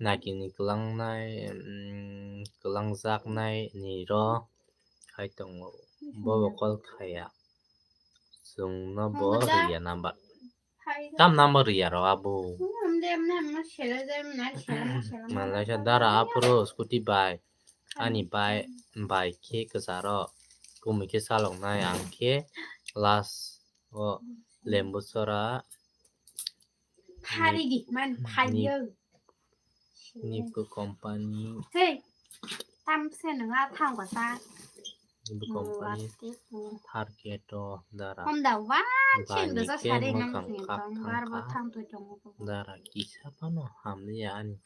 nakini kwlangnai, hmm, kwlangjaknai ni ro khai tongo. Bobo call khaya. Chwngno bo Riya number. Tam number ya ro abo. Malaisa dara aphuru scooty bai. Ani bai, bai khe kwcharo. Kumui khe chaloknai ang khe last o lembu chora. Phari di, man phari. Nipco company. Hey, tam se nung a thang ko sa. Nipco company. Target o dara. Honda wan sing do sa sari nang sing tong bar bo thang to chong ko. Dara kisa pano hamliya ani.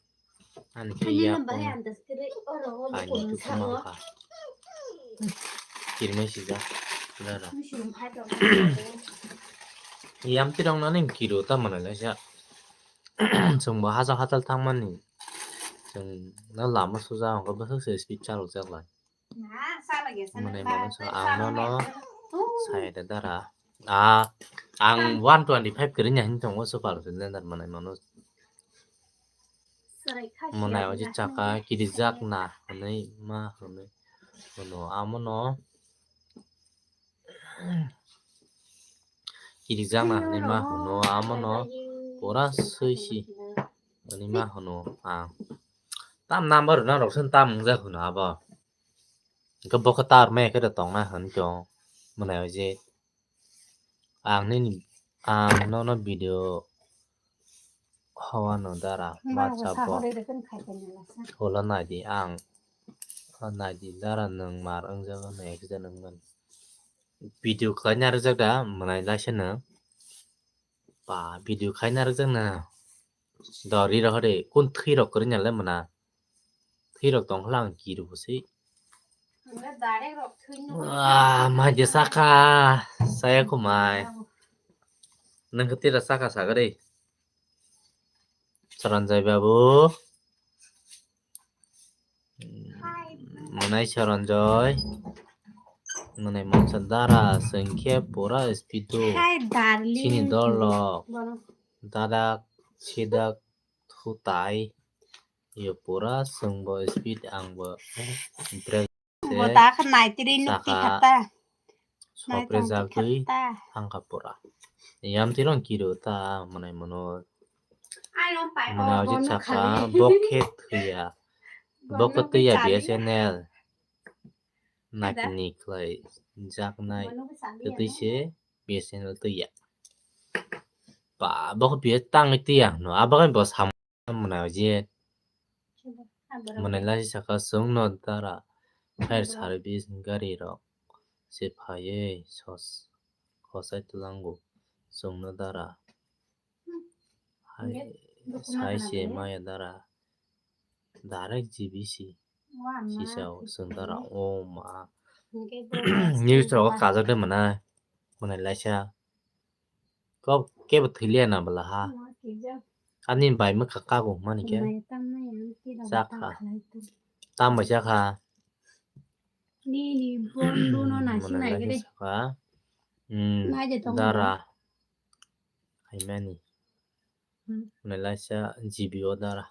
Ani ke ya ko. Ani ke kuma ka. Kirmai sida. Dara. Yam tirang nani kiro ta mana la sa. Chwng bo hachal hachal thangmani. Chwng no lama suja hwnkhe bwswk se speed chalok jak lai. Mwnai mano sa ang nono sai da dara. Ah, ang one twenty five kwrwini hinwi tongo super cylinder mwnai mano. Mwnai oji chaka kirijak na hinwi ma hinwi hwno amono. Kirijak na hinwi ma hwno amono pura swi si hinwi ma hwno ang. Tam number rwna rok se tam wngjak hwno abo. Hwnkhe bo khe tar me khe tongna hwn tong mwnai oji. Ang nini, ang nono video hawano dara WhatsApp o. Holo naidi ang, naidi dara nwng mar wngjago na accident wngmani. Video khlaina rwjak da mwnai laisa nwng. Ba video khlaina rwjak na. Dori rok hade kun thwi rok kwrwini le mwnai. Thwi rok tong khala ang kiru bo se. Ah, mai je saka, saya kumai. Nang ketira saka sagari. Saranjai babu. Manai Saranjai. Manai mansa dara sengke pura speed o. Hai, darling. Chini dolo. Bono. Dadak, sidak, thutai. Yo pura sengbo speed angbo. Break. Bo ta kha nai tiri nuk ti khata. Sopre jagwi thangkha pura. Yam tirong kiro ta manai mano. Manai oji saka bokhe thuya. Bokhe thuya B S N L. Naikni khlai jaknai. Twi se B S N L thuya. Ba bokhe B S tangwi thuya no. Abagai bo sam Mwnai oje. Mwnai lachi saka chwngno dara fire service gari rok se phaiwi sos-, hosai twlango chwngno dara. Hai sai se maya dara direct G B C sisa o chwng dara o ma. News rogo kajak de mwnai mwnai laisa. Kok kebo thwilia na bwla ha. Ani bai mwkha kago mani khe. Chakha. Tam bai chakha. Nini bondu no nasi nai gede. Saka. Hmm. Dara. Haimani. Mwnai laisa G B O dara.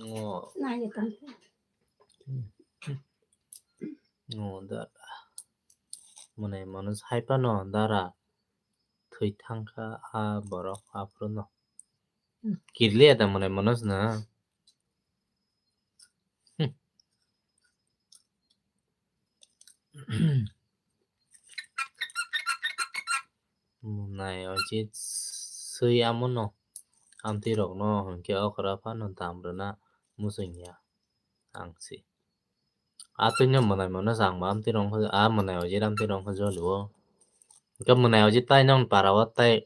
O. Nai tong. O dara. Mwnai mano sai phano dara. Thwi thangkha a borok aphuru no. Hmm. Kirliya da mwnai mano sna. Hmm. Mwnai oje swi amono amtwi rokno hinkhe okra phano dam rwna muchungya ang se. A twino mwnai mano chang ba amtwi rok wngkha, a mwnai oje amtwi rok wngkha jolio. Hinkhe mwnai oje tai nong para o tai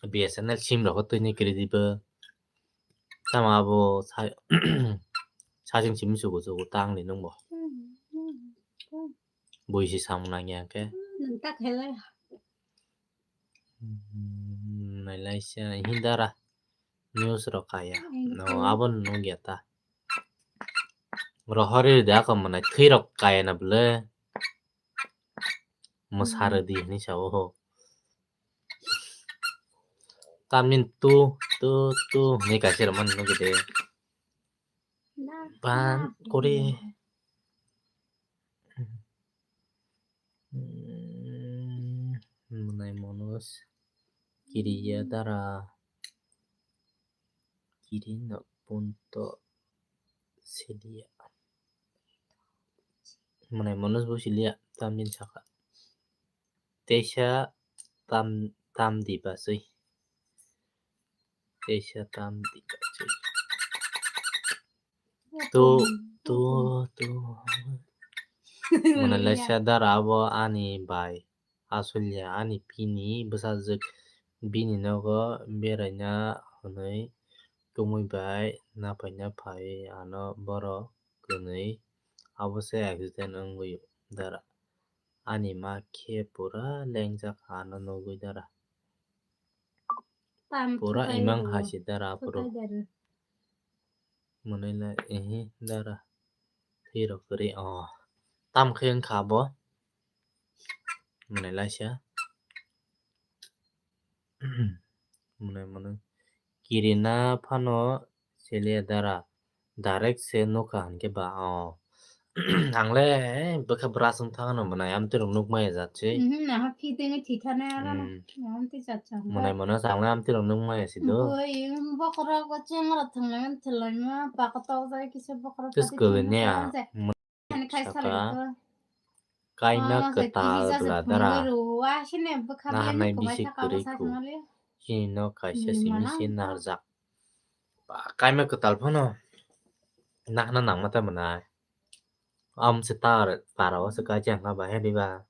B S N L sim rok twini kwrwi di bo. Tamo abo sa-, sajeng simi chugo chugo tang di nung bo. Bui si samung nang ya khe. Nang ta khe le. Hmm, nai lai se hin dara. News rok kaya. No, abo nung ya ta. Rohori de ako mwnai thwi rok kaya na bwle. Mwsarwdi hinwi sa-o. Tamni tu, tu, tu hinwi kaisa rwmani nugwi de. Ban kori. Hmm, mwnai monos kiriya dara. Kiri no punto siliya. Mwnai monos bo siliya, tamni saka. Teisa tam, tam di basui. Teisa tam di basui. Tu, tu, tu. Mwnai laisa dara abo ani bai. Asolya ani bini bwsajwk bini nogo beraina hwnwi kumui bai naphaina phai ano borok kwnwi abo se accident wngwi dara. Ani ma khe pura lengjak ano nugwi dara. Pura imang hai se dara aphuru. Mwnai lai ehe dara. Thwi rok kwrwi o. Tam khe wngkha abo. Mwnai laisa. Mwnai mwnai. Kirina phano seliya dara. Direct se nukha hinkhe ba o. Ang le bwkha brush wng thangno mwnai amtwi rok nukmaya jat se. Mhm, naha fitting thwi thana arano. Hmm. Amtwi jat sa. Mwnai mwnai sa ang le amtwi rok nukmaya si do. Boi, bokhorok chengra thanglaima thanglaima baka tokjai kisa bokhorok. Tus kagwi ne a. Saka kaima kwtal bwla dara. Naharnai bisi kwrwi kho. Chini nok kaisa simi se narwkjak. Ba, kaima kwtal phano nahna nangma ta mwnai. Am se tar para o se kaisa hwnka ba he diba.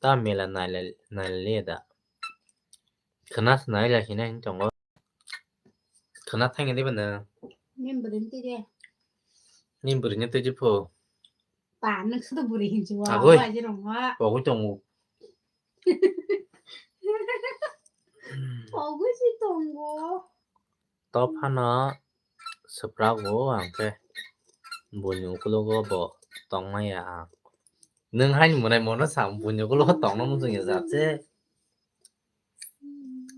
Ta mela nailai nailai da. Khna se nailai hinai hin tongo. Khna thangya diba na. Nim bwrwi twi de. Ni bwrwini twi pho. Pa, nwk sudo bwrwi hinwi wa, Agoi. Wa, je rong wa. Pogwi tongo. Pogwi si tongo. To phano swprago ang khe buini ukulogo bo tongmaya ang. Nwng haini mwnai mono sa buini ukulogo tongno muchungya jat se.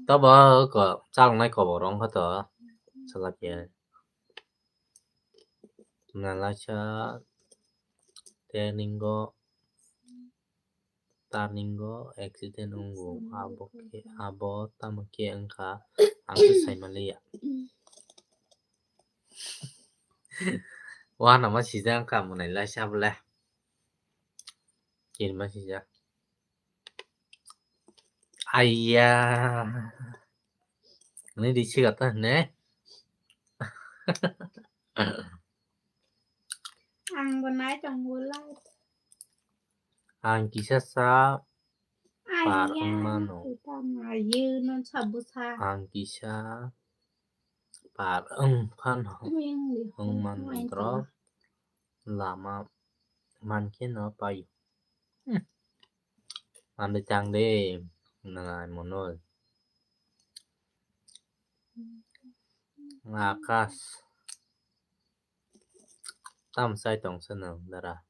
To bo ko chalnai kobor wngkha to. Salakya. Nalaisa turningo, turningo accident wngo. Abo khe, abo tamo khe wngkha, ang khe saimaliya. Wanama sijak wngkha mwnai laisa bole. Kirima sijak. Aiya. Ini di sini kata ne. Ang bo nai tong bo lai. Ang kisa sa par wng mano. Ang kisa par wng phano. Wng man drop lama man khe no pai. Hmm. Ande chang de, nai mono. Akas. Tam sai tong se nang dara.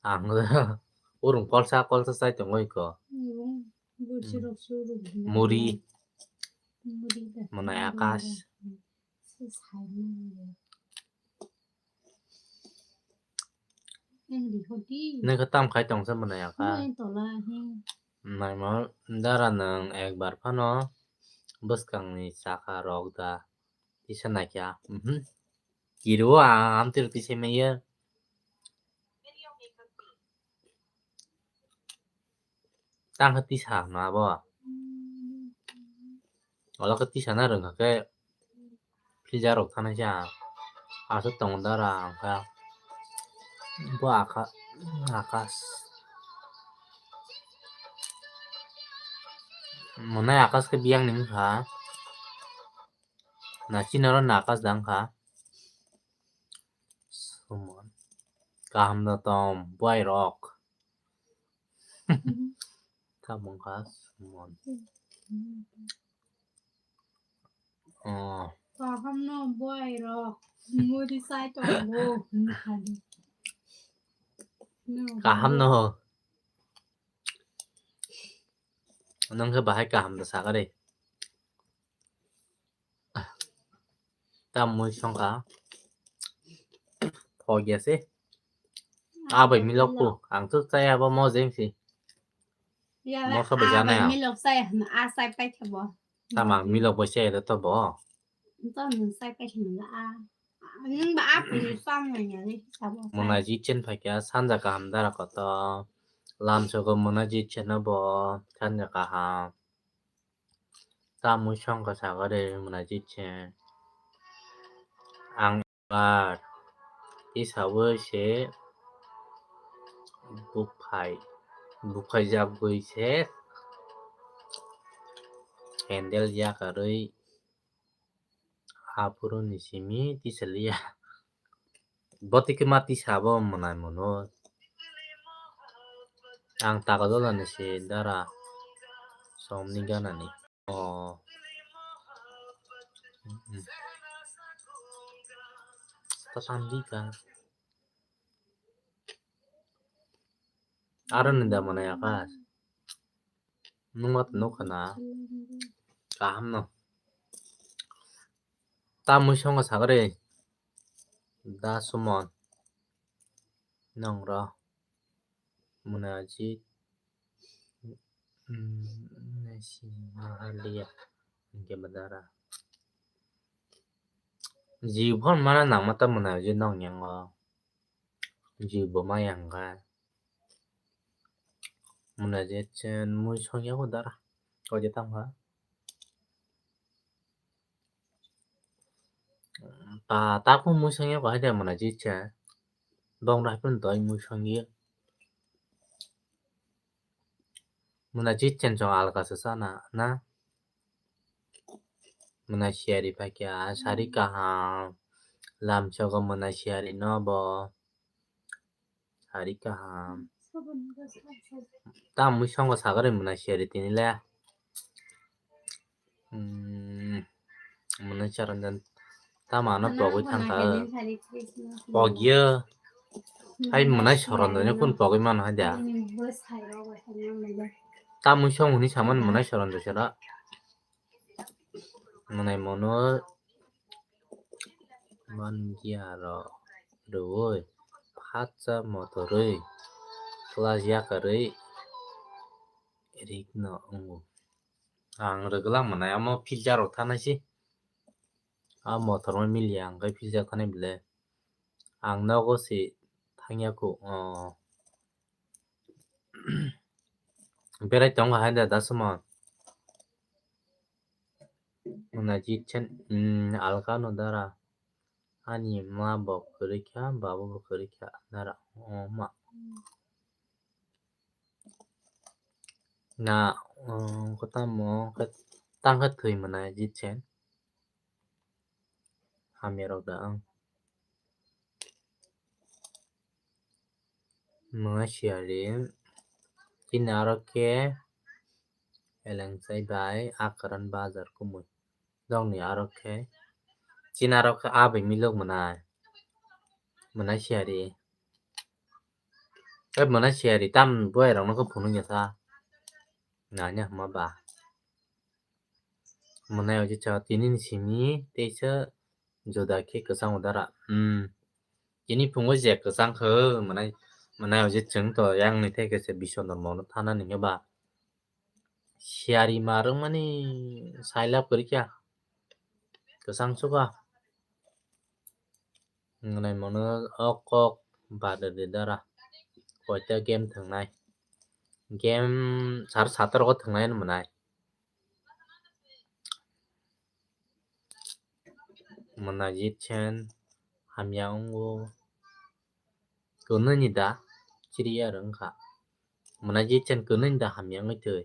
Ang urung kolsa kolsa sai tong oi ko. Hmm, bursi rok su rok. Muri. Muri da. Manai akas. Hmm. Se sai nang. Nokha tam khai tong se mwnai ya kha. Naima dara nwng ekbar phano bwskangni chakha rok da tisa naikha. Mhm. Kiru ang amtwiro tisai maya. Tang khe tisa hwnma bo. Olo khe tisa na rwngkha khe filter rok thanaisa. Aswk tongo dara ang kha. Bo aka-, akas. Mwnai akas khe biyang ni wngkha. Na chini oro na akas da wngkha. Sumon. Kaham no tong, buai rok. Tamo wngkha sumon. Oh. Kaham no buai rok. Muri sai tongo. Kaham no. Nang khe bahai kaham da sakari. Tam mui songkha. Thok ya se. Ah, bai milok pu. Ang tu chaya bo mo jeng si. Mo kha bai jana ya. Milok chaya hwn a chai pai khe bo. Tam ang milok bai chaya da to bo. To nung chai pai khe nung a. Nung ba a pu ni chang ya ya ni sabo. Mona ji chen phai kya sanja kaham dara koto. Lam soko mona ji chen bo sanja kaham. Tamui songkha sakha de mwnai jitse. Ang bar tisawi se buphai, buphai jagwi se handle yakarwi aphuru ni simi tisaliya. Botwi khe ma tisa bo mwnai mono. Ang tago dola ni se dara somni gana ni. Oh. Mm. Tatandika. Aro ni da mwnai akas. Nungma to nukha na. Kaham no. Tamui songo sagre. Da Sumon. Nong ro. Muna ji. Hmm, nasi mahalia. Hingke madara. Ji phone mana nang mata muna ji nong yango. Ji bo ma yang ga. Muna je chen mui song yago dara. Ko je tam ha. Ta, ta ko mui song yago hai de muna ji chen. Bong rai pun doi mui song ye. Muna ji chen song alka sa sana na. Muna siari pakya sari kaham. Lamsogo mwnai siyari no bo. Sari kaham. Tamo mui songo sagari mwnai siyari tini le. Hmm, mwnai saranjan tamo ano pogwi thangkha. Pogya. Hai mwnai saranjan kun pogwi mano hai da. Tamo mui song hwnwi saman mwnai saranjan sara. Mwnai mono mangiya rok rwui phatsa motorwi class yakarwi rikno wngo. Ang rwgwlak mwnai amo filter rok thanai si. A motor ma miliya ang khe filter thanai bwle. Ang nogo se thangya kho, o. Berai tongo hai da, da sumo. Mwnai jit chen, mm, alka no dara. Ani ma bo kwrwi kha, baba bo kwrwi kha, dara. O ma. Na, um, kotamo khe tang khe thwi mwnai jit chen. Hamya rok da ang. Mwnai siyari. Chini aro khe eleng chai bai akran bazar kumui. Dongni aro khe. Chini aro khe abai milok mwnai. Mwnai siyari. Tei mwnai siyari tam boy rok no khe phunuk ya sa. Nanya hwnma ba. Mwnai oje cha tini ni simi teisa joda khe kwchang udara. Hmm. Tini phungo je kwchang khe mwnai, mwnai oje chwng to yang ni thai khe se bisondor mono thana ni ba. Siyari ma rwngmani sailap kwrwi kha. Kwchang suka. Mwnai mono o kok bada de dara. Koita game thwngnai. Game sar satar go thwngnai mwnai. Mwnai jit chen hamya wngo. Kwnwi ni da chiriya rwng kha. Mwnai jit chen kwnwi ni da hamya wngwi thwi.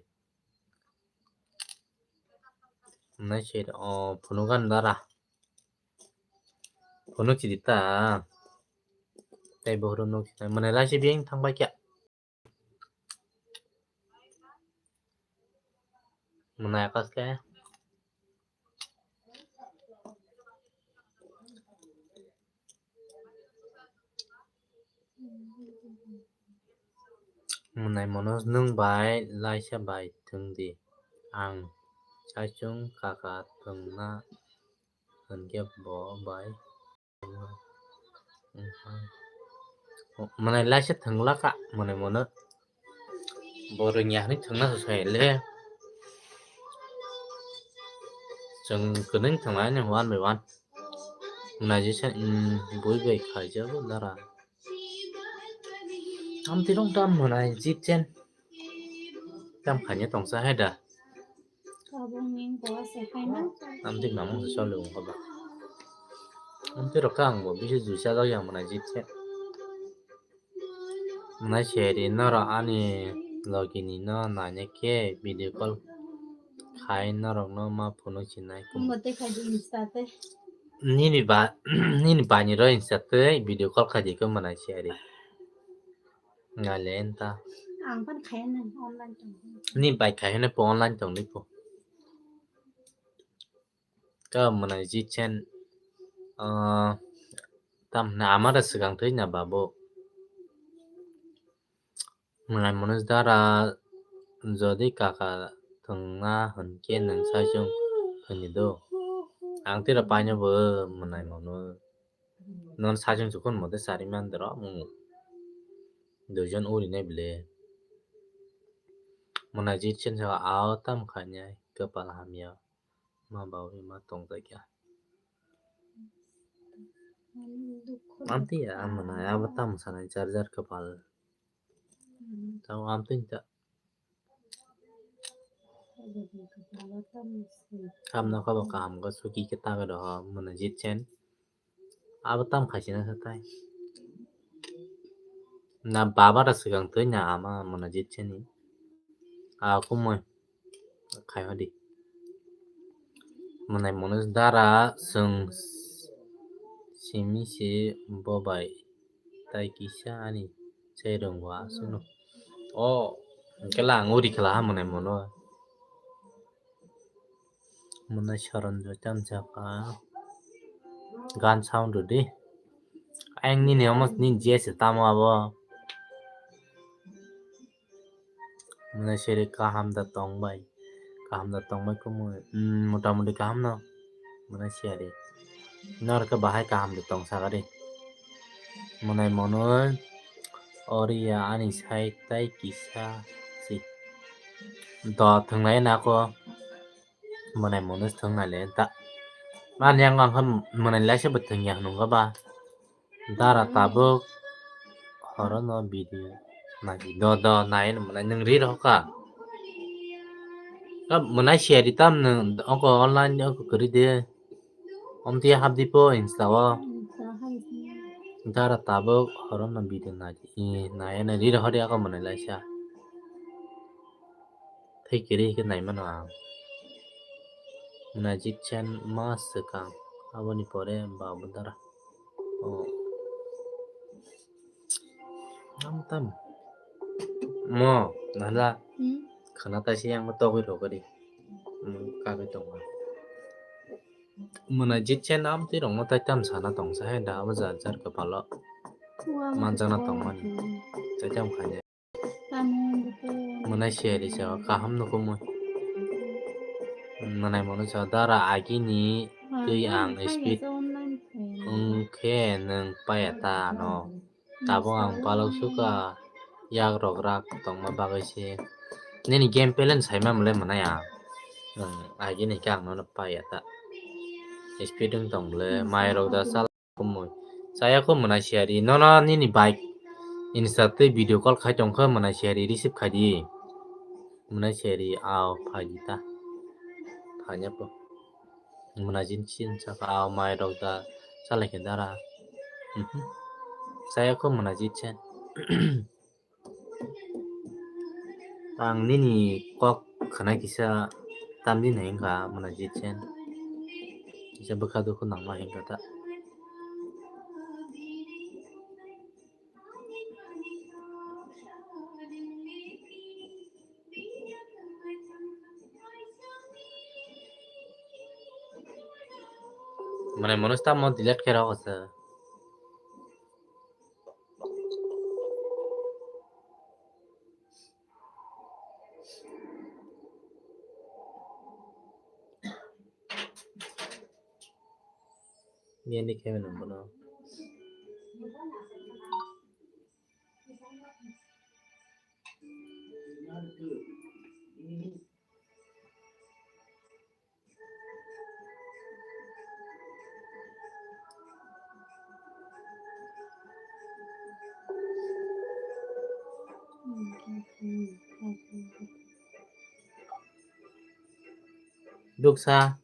Mwnai se o phunuk gan dara. Phunuk chidi ta. Tei bohoro nuk chidi. Mwnai lai se biyang thang bai kya. Mwnai akas khe. Mwnai mono nwng bai laisa bai thwng di. Ang saichung kaka thwngna hwnkhe bo bai. Mwnai laisa thwngla ka mwnai mono. Bo rwngya hwnwi thwngna se sai le. Chwng kwrwng thwnglaini one by one. Mwnai jesa, mm, bui bai khaijago dara. Amtwi rong tam mwnai jit chen. Tam khaina tongsa hai da. Amtwi mamung se choli wngkha ba. Amtwi rok khe ang bo bisi juisa jak yang mwnai jit chen. Mwnai seri norok ani logi ni no naina khe video call khai norok no ma phunuk sinai. Mo tei khai di Insta tei. Nini ba, nini bani ro Insta tei video call khai di khe mwnai seri. Ngale enta. Ang pan khai na online tong. Ni bai khai na po online tong ni po. Ka mwnai jit chen, ah, tam hwnwi ama da swkang thwi na babu. Mwnai mono dara jodi kaka thwngna hwnkhe nwng saichung thwngni do. Ang tira paino bo mwnai mono. Non saichung chukun mote sari man doro mung. Duijon uri nai bile. Mwnai jit chen sa ao tam khainai kapal hamya. Ma bawi ma tongjakya. Amtwi ya, ang mwnai abo tamo sanai jar jar kapal. Tamo amtwi ta. Hamno kha bo kaham khe suki khe ta khe doho mwnai jit chen. Abo tam khaisina sa tai. Na baba da swkang thwi na ama mwnai jit cheni. A kumui khai hodi. Mwnai mono dara chwng Simi se bo bai tai kisa ani chai rwngwa aswkno. O hwnkhe la ang uri khlaha mwnai mono. Mwnai soron joi tam chakha. Gan sound rwdi. Ayang nini omo nini J S tamo abo. Mwnai seri kaham da tong bai. Kaham da tong bai kumui. Hmm, motamuti kaham no. Mwnai seri. Nor khe bahai kaham da tong sagari. Mwnai mono ori ya ani side tai kisa si. Do thwnglai nako. Mwnai mono thwnglai le ta. Mani ang ang mwnai laisa bo thwngya hwnung ba. Dara tabuk horono video nai do do nai mwnai nwng ri rokha. Ka mwnai seri tam nwng oko online oko kwrwi de. Omtwi hapdi po Insta o. Dara tabuk horono video nai nai ri rokha de oko mwnai laisa. Thai kiri khe nai mano ang. Mwnai Jitsen ma swkang aboni pore Babu Dara. Oh. Tam tam. Mo nala. Hmm? Khana ta si yang togwi rogori. Hmm, kagwi tongo. Mwnai Jitsen amtwi rokno tai tam sana tongsa hai da abo jar jar kwpalo. Manjana tongmani. Tai tam khanya. Mwnai seri sa kaham no kumui. Mwnai mono sa dara agini twi ang speed wngkhe nwng paya ta no. Tabuk ang palok suka yak rok rak tongma bagwi se. Nini game plan saima mole mwnai ang. Nwng agini khe ang nono paya ta. Speed wng tong le mai rok da sal. Kumui. Chaya kho mwnai siyari. Nono nini bike Insta twi video call khai tong khe mwnai siyari receive khai di. Mwnai siyari ao phai di ta. Phai ya po. Mwnai jin chin saka ao mai rok da salai khe dara. Mhm. Chaya kho mwnai jin chen. Ang nini kok khwnai kisa tamni nai wngkha mwnai Jitsen. Kisa bwkha dukhu nangma hinkha ta. Mane mono tamo delete khe rw asa. Nini khe mano bono. Duksa.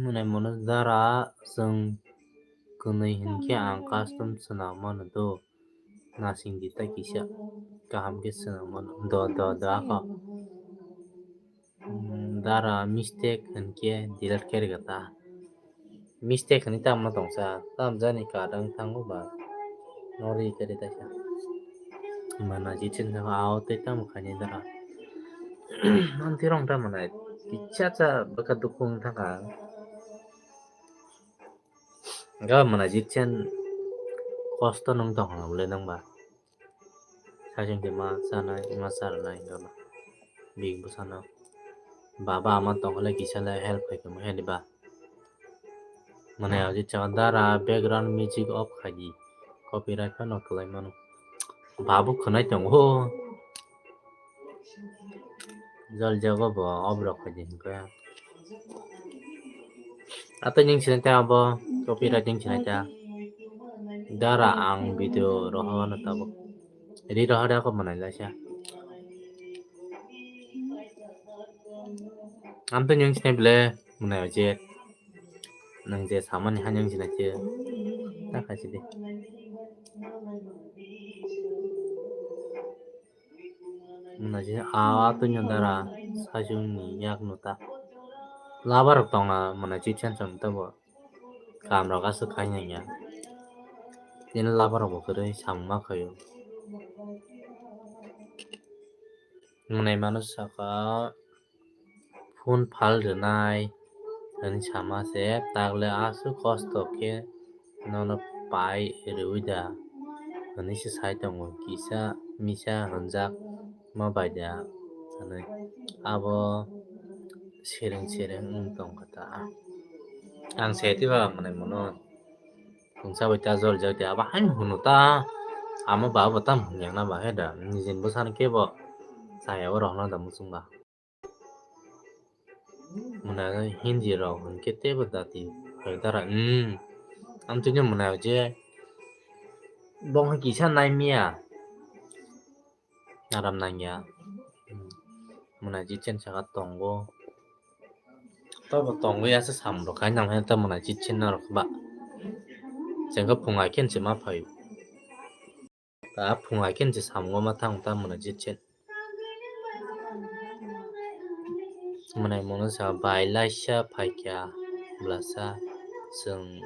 Mwnai mono dara chwng kwnwi hinkhe ang custom swnam mano do. Nasing di ta kisa kaham khe swnam mano do do do ako. Dara mistake hinkhe delete khe rwkha ta. Mistake hinwi tamo tongsa, tam jani kadang thango ba. Nori kari taisa. Mana jitsin thango, ao tei tamo khaini dara. Manti rong ta mana kicha cha bwkha dukung thangkha. Ga mana jitsin kosto nung tongkha bole nang ba. Sajeng de ma chanai, ma charnai, ga ma. Big bwsano. Baba ama tongkha le kisa le help khai tongma heni ba. Mane aji chakha dara background music off khai di. Copyright phano kwlai mano. Babu khwnai tongo. Jol jago bo off rok khai di hinkhe. Ato ning sinai ta abo copyright ning sinai ta. Dara ang video rohor na tabo. Ri rohor ako manai laisa. Amto nyung sinai bele mwnai je. Nang je samani ha nyung sinai je. Ta khai sidi. Mwnai je awa to nyung dara sajung ni yak no ta. Labar tongna mwnai je chan chang tabo. Kam rok aswk khai nangya. Tini labar rok bo kwrwi samung ma khaio. Mwnai mano saka phone phal rwnai hwnwi sama se, takle aswk kosto khe nono pai rwui da hwnwi se sai tongo, kisa misa hwnjak ma bai da hwnwi. Abo sereng sereng wng tong kha ta. Ang se tiba mwnai mano. Mungsa bai ta jol jak de abo haino hunu ta. Amo ba bo tam hwnjak na ba he da. Nijin bwsano kebo chaya o rohorna da muchung ba. Mwnai Hindi rok hwnkhe tebo dati phaidara. Hmm. Amtwino mwnai je bongkha kisa naimiya. Aram nangya. Hmm. Mwnai je chen saka tongo. Tobo tongwi asa samung rok khai nang ta mwnai je chen norok ba. Chengkha phung hai khe se ma phaio. Ta phung hai khe se samungo ma thang ta mwnai je chen. Mwnai mono sa bai laisa phaikha blasa, chwng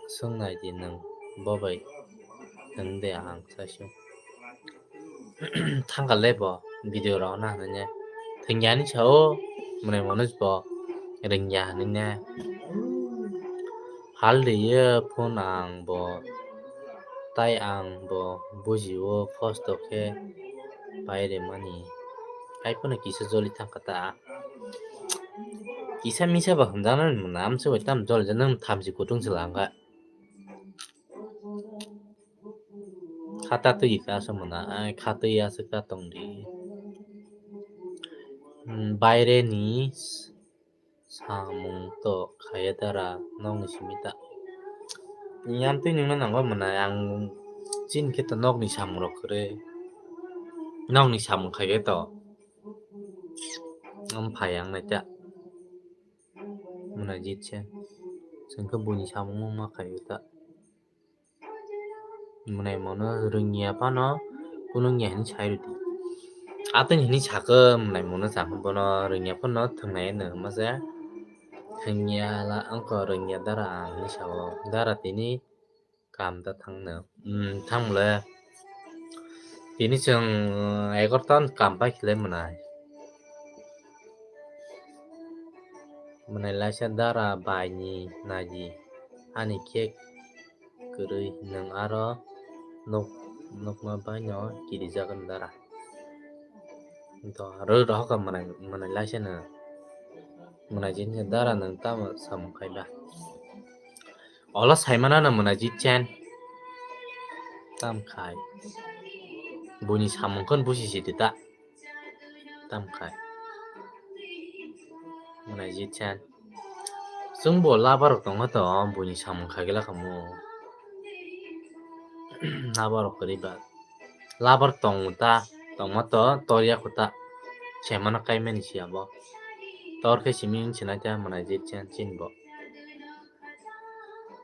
swngnai di nwng bo bai hwn de ang sasio. Thangkal le bo video rok na hwnwi ne thwngya hinwi sao, mwnai mono bo rwngya hinwi ne. Hal rwio phone ang bo, tai ang bo bujio kosto khe pai rwmani. Hai phano kisa joli thangkha ta. Kisa misa ba hwnjaknai mwnai, amswk bai tamo joli jak, nwng thamchi kutung se langkha. Khata twi ka aswk mwnai, ai khatwi aswk ta tongdi. Hmm, baire ni s-, samung to khaya dara nokni simi ta. Yang twi nungna nango mwnai, ang chini khe to nokni samung rok kwrwi. Nokni samung khaiya to. Am phai ang nai ta. Mwnai jit se. Chwng khe buini samung ma khaiya ta. Mwnai mono rwngya phano kunungya hinwi sai rwdi. Atwini hinwi sakhe mwnai mono chakhe bono rwngya phano thwngnai hwnwi hwnma se. Thwngya la wngkha rwngya dara ang hinwi sao. Dara tini kam da thangno. Hmm, thangmole. Tini chwng egarota ni kam pai khlai mwnai. Mwnai laisa dara baini naidi ani khe kwrwi nwng aro nuk-, nukma baino kirijagwni dara. To aro rohorkha mwnai, mwnai laisa no. Mwnai jini dara nwng tamo samung khai ba. Olo saimano no mwnai jit chen. Tam khai. Buini samung khon busi sidi ta. Tam khai. Mwnai jit chen. Chwngbo labar rok tongma to buini samung khaigwla khamu. Labar rok kwrwi ba. Labar tong ta, tongma to tor ya kho ta. Semano kaimani siya bo. Tor khe simi wng sinai ta mwnai jit chen chin bo.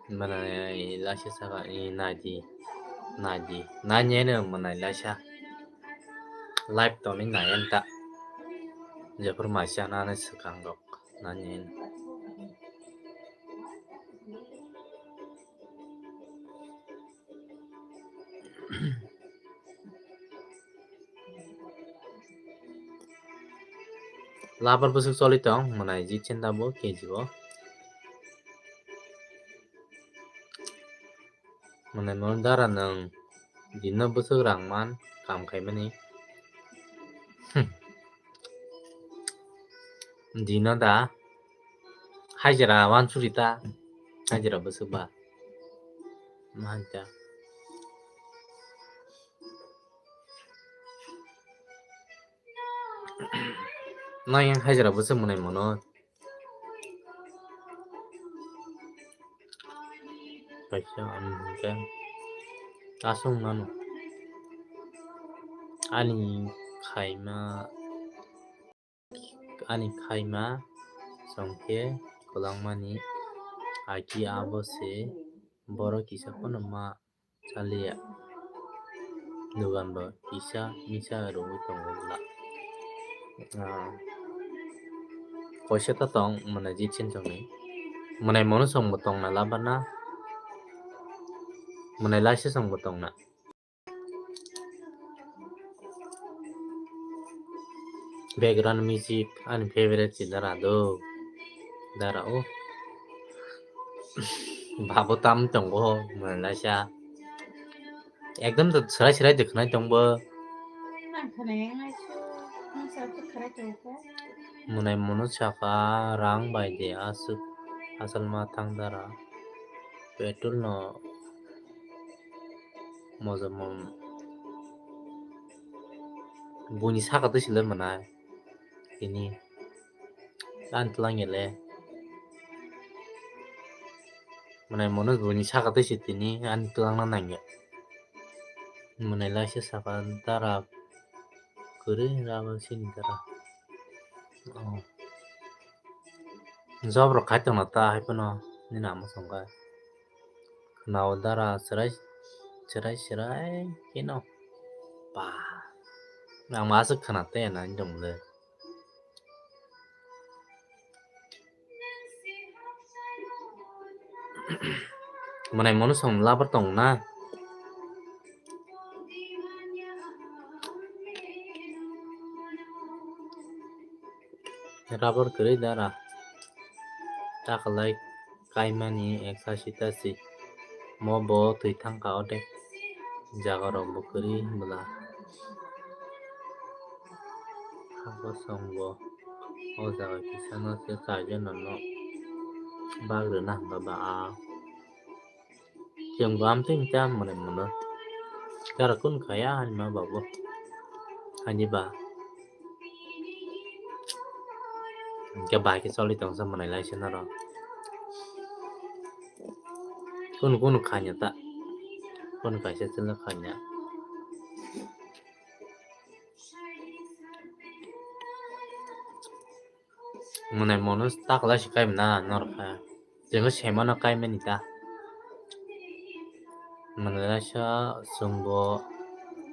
Mwnai laisa saka i naidi, naidi, nai nai no mwnai laisa. Live tongni nai anta. Jephuru maisa nani swkang rok nai nai no. Labar bwswk choli tong mwnai jit chen da bo K G o. Mwnai mo dara nwng dino bwswk rang man kam khaimani. Hmm. Dino da hajira wansuri ta hajira bwswk ba. Mahanja. Nang yang hajira bwswk mwnai mono. Kaisa ang hwnkhe aswk mano. Ani khaima, ani khaima songkhe kwlangmani aki abo se borok kisa phano ma chaliya. Dugan bo kisa misa rwui tongo bwla. Ah, koisa ta tong mwnai jit chen tongni. Mwnai mono songbo tongna labarna. Mwnai laisa songbo tongna. Background music ani favorite si dara do. Dara o. Babo tam tongo mwnai laisa. Ekdom to serai serai de khwnai tongbo. Mwnai mono saka rang bai de aswk asal ma thang dara. Petrol no moja mom. Buini saka twi sile mwnai. Tini. Ani twlang ya le. Mwnai mono buini saka twi si tini ani twlang na nangya. Mwnai laisa saka dara kwrwi raba sini dara. Oh. Job rok khai tongna ta hai phano nini amo songkha. Khwnao dara chwrai chwrai chwrai kheno. Ba. Ang ma aswk khwna te na tong le. Mwnai mono song labar tong na. Rubber kwrwi dara. Takalai kaimani eksa sita si. Mo bo twi thangkha odek. Jaga rok bo kwrwi bwla. Habo song bo o jaga kisa no se charjon no bag rwna hwnba ba a. Chwng bo amtwi hwnkhe mwnai mono. Jara kunu khaya ani ma babu. Ani ba. Hwnkhe bai khe choli tongsa mwnai laisa norok. Kunu kunu khanya ta. Kunu kaisa chwla khanya. Mwnai mono takalai se kaimana norok kha. Chwngno semano kaimani ta. Mwnai laisa chwngbo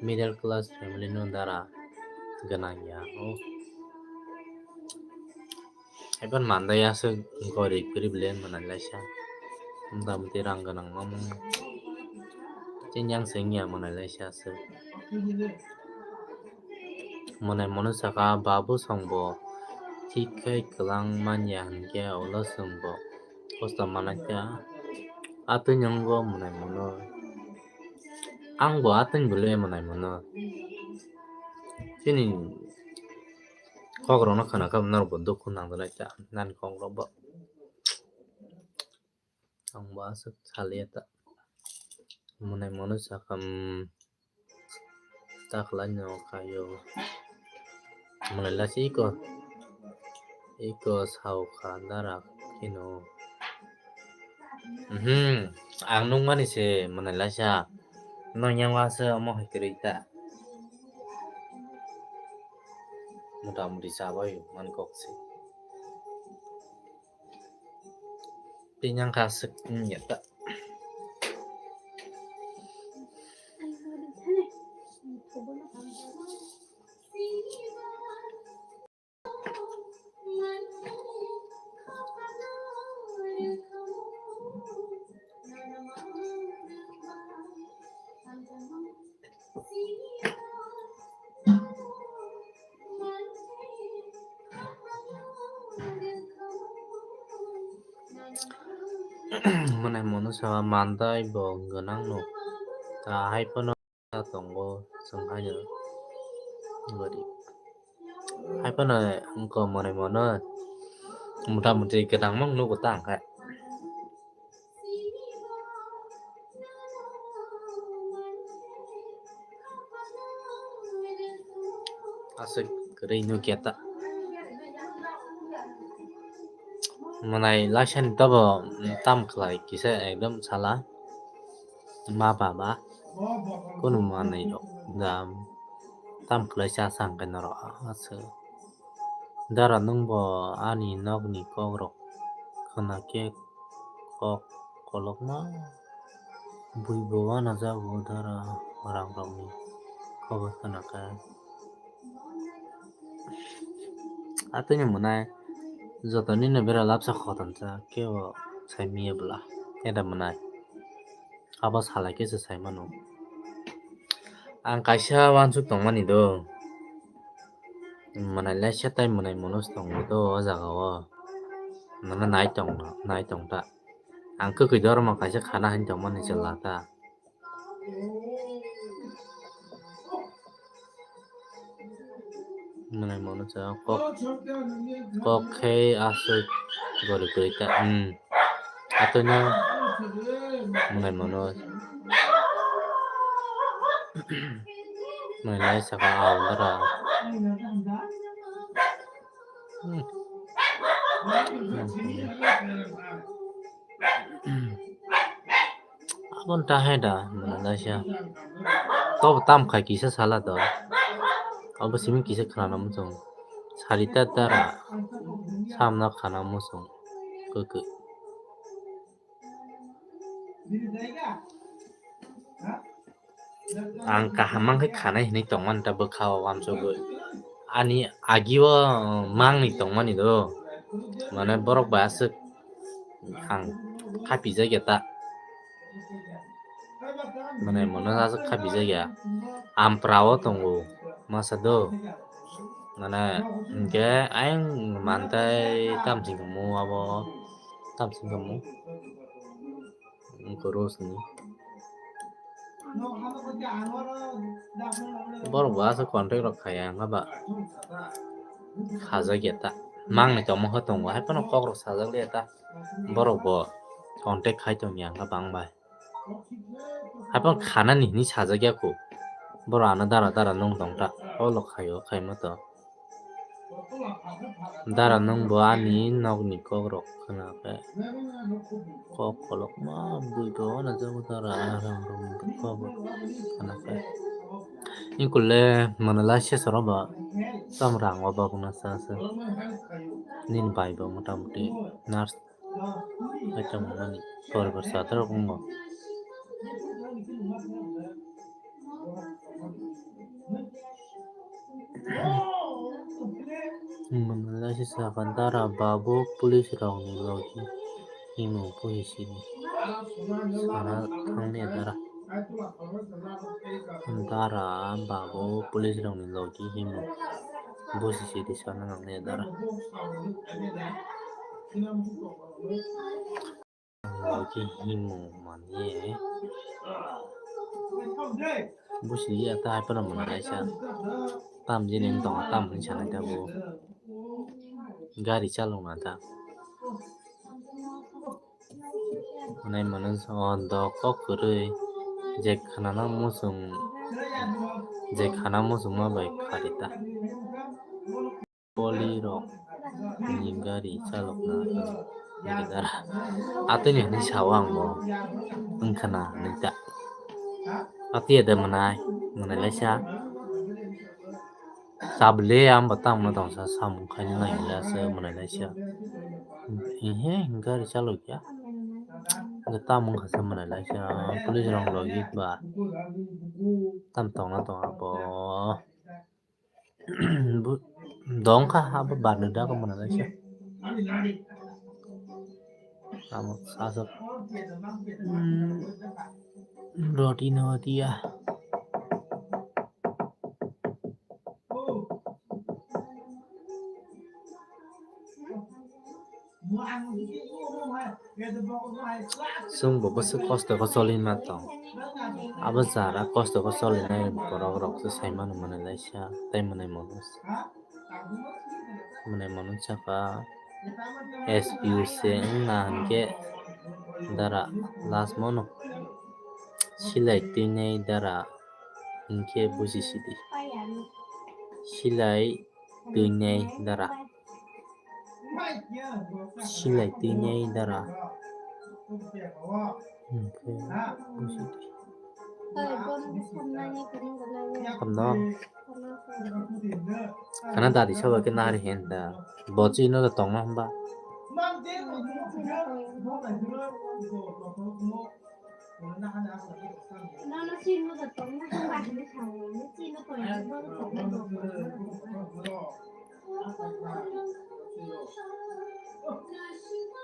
middle class family no dara gwnang ya. Oh. Haiphano mandai aswk gorib gorib le mwnai laisa. Mota moti rang gwnang mamo. Chini yang se wngya mwnai laisa aswk. Mwnai mono saka babu songbo thik khe kwlang manya hinkhe ulo chwngbo kosto manakha. Atwino wngo mwnai mono. Angbo atwini bwlwi mwnai mono. Chini kokrokno khwnakhe norokbo dukhu nangjaknai ta nani kokrokbo. Ang bo aswk saliya ta. Mwnai mono sakha, um, takhwlai no khaio. Mwnai laisa iko, iko sao kha dara kheno. Mhm, ang nukmani se mwnai laisa. Nokni yang aswk omo hai kwrwi ta. Mota moti chabai man kok se. Tini ang kha aswk wngya ta. Mwnai mono sa mandai bo gwnang no ta hai phano tongo chwng haino gori hai phano wngkha mwnai mono mota moti gwnang ma nugo ta hwnkhe. Aswk kwrwi nukya ta. Mwnai laisani tobo tam khlai kisa ekdom sala ma baba kunu manwi rok da tam khlai cha sa hwnkhe norok aswk. Dara nwngbo ani nokni kokrok khwnakhe kok kolokma bui bo uanajago dara rang rokni kobo khwnakhe. Atwini mwnai joto nini bera lapsa khotom cha kebo. Saimaya bwla. Eda mwnai. Abo salai khe se saimano. Ang kaisa uansuk tongmani do. Mwnai laisa tai mwnai mono se tongo do o jaga o. Nono nai tong, nai tong ta. Ang kwkwi dorma kaisa khana hin tongmani chwla ta. Mwnai mono cha kok, kok khe aswk gori gori ta, hmm. Atwino mwnai mono. Mwnai lai saka aondara. Hmm. Aboni ta hai da, mwnai laisa. Tobo tam khai kisa sala do. Abo simi kisa khana muchung. Sarita dara. Samna khana muchung. Kwkwi. Ang kaham mankhe khanai hinwi tongmani ta bwkha o uansugwi. Ani agi o mangni tongmani do. Mane borok bai aswk ang khapijakya ta. Mane mono aswk khapijakya. Ampra o tongo masa do. Mane hinkhe ayang mantai tamsing khamu abo. Tamsing khamu. Wngkha rosni. Borok bo aswk contact rok khaiya wngkha ba khajakya ta. Mangni tongma khe tongo, haiphano kok rok sajak liya ta. Borok bo contact khai tongya wngkha bang bai. Haiphano khanani hinwi sajakya kho. Borok ano dara dara nung tong ta. O lok khaio khaima to. Dara nwng bo ani nokni kok rok khna khe kok kolokma bui bo uanajago dara rang rong kok khna khe. Ikule mwnwi lai sesaro ba tam rang o babuna sa se nini bai bo motamuti nurse bai tongmani poribar sa torok wngo. Mwnwi lai se sakha dara babu police rokni logi himung puhi sidi sana thangni dara. Dara babu police rokni logi himung busi sidi sana nangni dara. Logi himung manye. Busi ya ta hai phano mwnai kaisa. Tam jini wng tongo, tam hinwi sanai ta bo. Gari chalokna ta. Mwnai mwnwi o dok kok kwrwi je khwnana muchung, je khana muchungma bai kharwi ta. Poli rok ni gari chalokna hwnwi dara. Atwini hwnwi sao ang bo wngkhana hwnwi ta. Atwi ede mwnai, mwnai laisa. Chabli ang bo tamo tongsa samung khaina nai hwnwi asa mwnai laisa. Ehe gari chalokya. Tamo wngkha sa mwnai laisa. Police rok logi ba tam tongna tongo bo. Bu-, dongkha abo barni dago mwnai laisa. Amo aswk, hmm, roti no hotiya. Chwng bo bwswk kosto khe choli ma tong. Abo jara kosto khe cholinai borok rok se sai mano mwnai laisa tei mwnai mano. Mwnai mano saka S P U se wngna hinkhe dara last mono silai twinai dara hinkhe buji sidi. Silai twinai dara. Silai twinai dara. Hinkhe busi di. Hamno. Khana dadi sabo khe nari hen da. Bo chini no da tongma hwnba.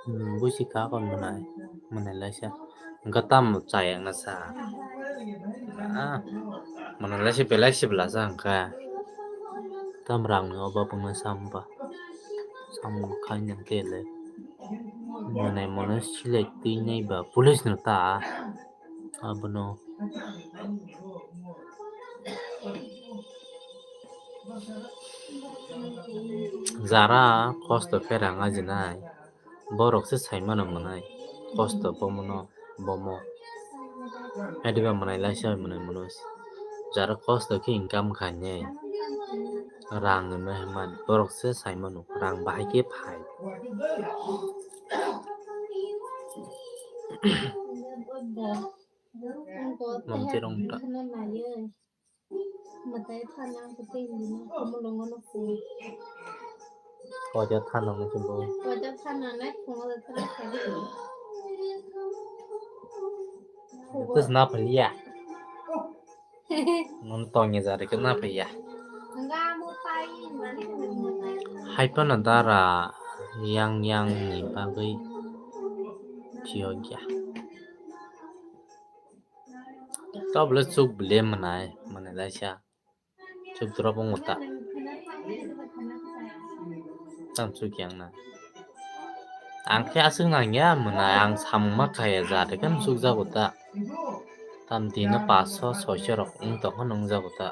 Hmm, buisi kha kon mwnai, mwnai laisa. Hwnkhe tamo chayakna sa? Ah, mwnai laisa belai se bwla sa hwnkhe. Tam rangni obab wngna sa hwnba. Samung khaina tele. Mwnai mono silai twi nai ba police no ta. Abono jara kosto khe rang ajinai, borok se sai mano mwnai kosto bomono, bomo. Adiba mwnai laisa mwnai mono jara kosto khe income khainai rang hinwi hwnmani borok se sai mano rang bahai khe phai. Mom tirong ta. Koja thanang ni bo. Terus napa ya? Nung tongya jari khe na phaiya. Hai phano dara yang yang ni bagwi phiyokya. Tabole chuk bile mwnai, mwnai laisa. Chuk drop wngmo ta. Tam chuk yang na. Ang khe aswk nangya mwnai, ang samung ma khaya jate khe swkjago ta. Tam tini paanch sho soi sho rok wng tongkha nungjago ta.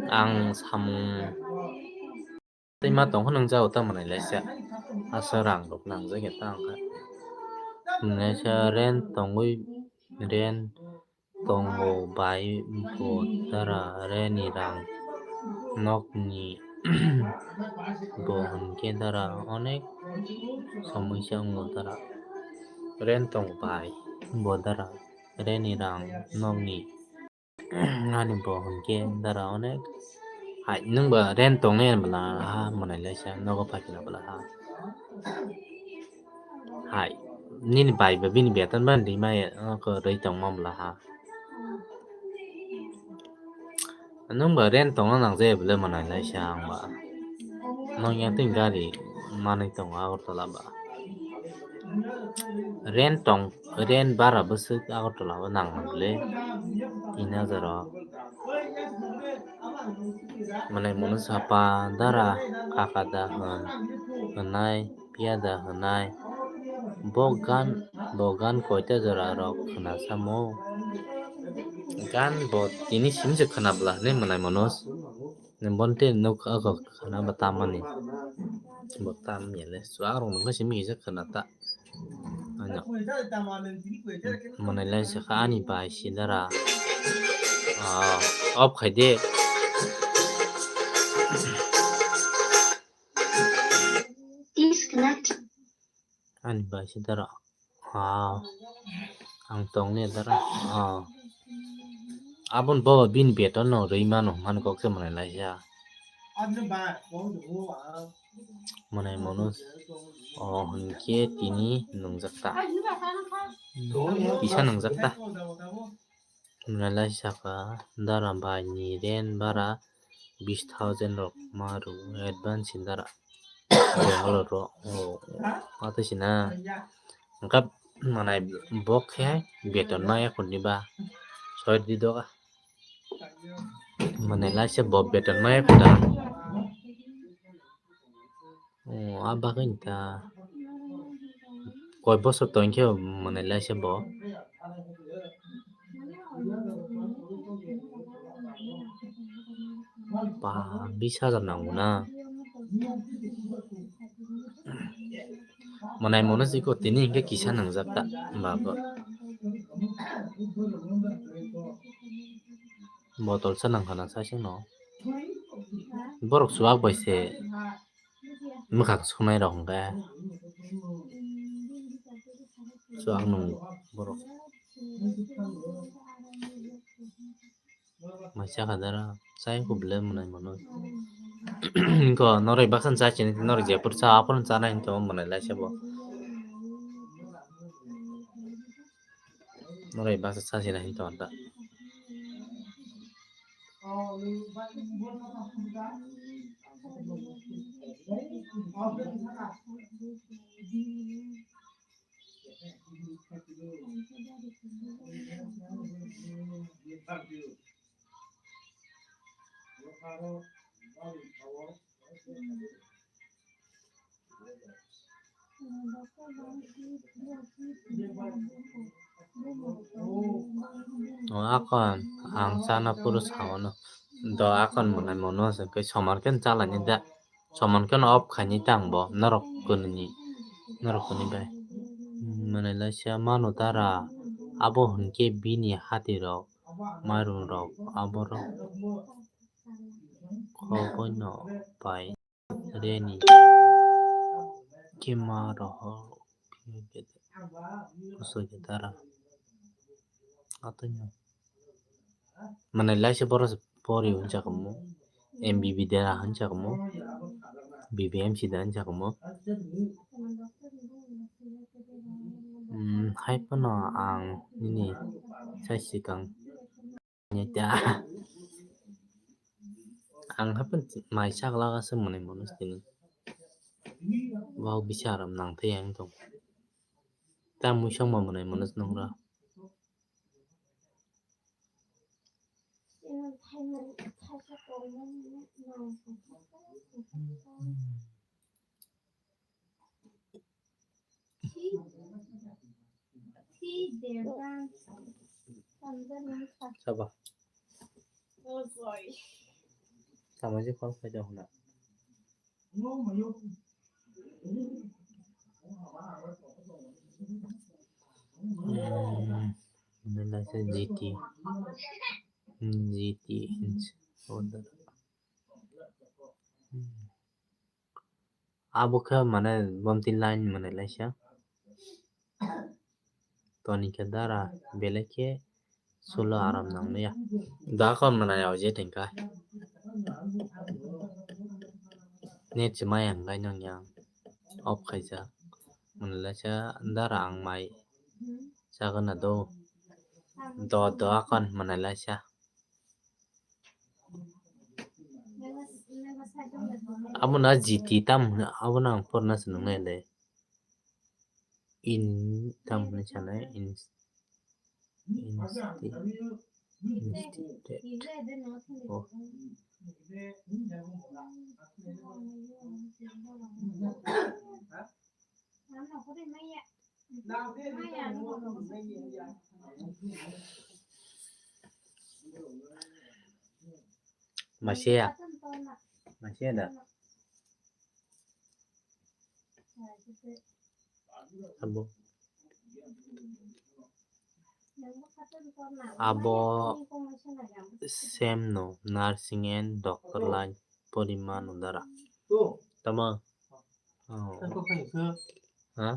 Ang samung tei ma tongkha nungjago ta mwnai laisa. Asa rang rok nangjak ya ta wngkha. Mwnai laisa rent tongwi rent tongo bai bo dara reni rang nokni bo hinkhe dara onek somoi se wngo dara rent tongo bai bo dara reni rang nokni ani bo hinkhe dara onek hai nwng ba rent tongnai bwla ha mwnai laisa nogo phaikhe bwla ha. Hai, nini bai ba bini beton ba rimai, oko rwi tongma bwla ha. Nwng ba rent tongna nang jaya bwle mwnai laisa ang ba. Nwng yang twi gari manwi tongo Agartala ba. Rent tong, rent bara bwswk Agartala o nang bwle tin hajar o. Mwnai mono sapa dara kaka da hwn, hwnai. Phiya da hwnai. Bo gan, bo gan koita jora rok khwna samo? Gan bo tini simi se khwna bwla hinwi mwnai mono. Bono tei nuk oko khwna ba tamani. Bo tam ya le. Chuak rok nungkha simi kisa khwna ta. Ano. Mwnai lai se kha ani bai si dara. Ah, off khai de. Please connect. Ani bai se dara. Ah, ang tong ne dara. Ah. Abon bo bini beton no rwi mano, mani kok se mwnai lai ya. Mwnai mono, o hinkhe tini nungjak ta. Kisa nungjak ta. Mwnai lai saka dara bai ni rent bara bis thousand rok ma rw advance ni dara. Bangalore ro, o, o, tei sina. Hwnkhe mwnai bo khe beton ma ekhorni ba soi di doga. Mwnai lai se bo beton ma ekhorda. O, a bagwi ta. Koi bosor tong khe mwnai lai se bo. Ba, bis hajar nango na. Mwnai mono siko tini hinkhe kisa nangjak ta, ba, ba. Botol sa nangkha na sa sino. Borok chuwak bai se. Mwkhang suknai rok hwnkhe chuwak nung borok. Mai chakha dara chai kubule mwnai mano. Inko noroi baksa cha chini noroi jepur cha aphuru chanai hinto mwnai lai se bo. Noroi baksa cha chini hinto anta. O akon ang chana phuru saono do akon mwnai mono se khe somar khe chalani da somar khe off khaini tang bo norok kwnini norok kwnwi bai mwnai laisa mano dara abo hwnkhe bini hati rok mairum rok aborok khoboino pai. Reni kima rohor kuso gedara atwino mwnai laisa borok se pori hwnjakmo M B B dera hwnjakmo B B M C da hwnjakmo. Hai phano ang nini sai sikang. Ang haphano mai chakla se mwnai mono tini. Wow bisa aram nang thai ang tong. Ta mui song ma mwnai mono nong ra. Saba. Sama je call khai jao na. Hmm, nila sa G T. Hmm, G T. Order. Hmm. Abo khe mane bomti line mane laisa. Toni khe dara belai khe sulo aram nang ya. Da kon mane ya je tengka. Net se maya ngai nang ya. Off khaijak. Mane laisa dara ang mai. Sagana do. Do do akon mane laisa. Abo na G T tam hwnwi, abo no ang porna se nung nai le. In tam hwnwi sanai, in, insti-, institute. Oh. Masia. Masia da. Abo. Abo same no, nursing and doctor line porimano dara. Tamo? Oh. Ha?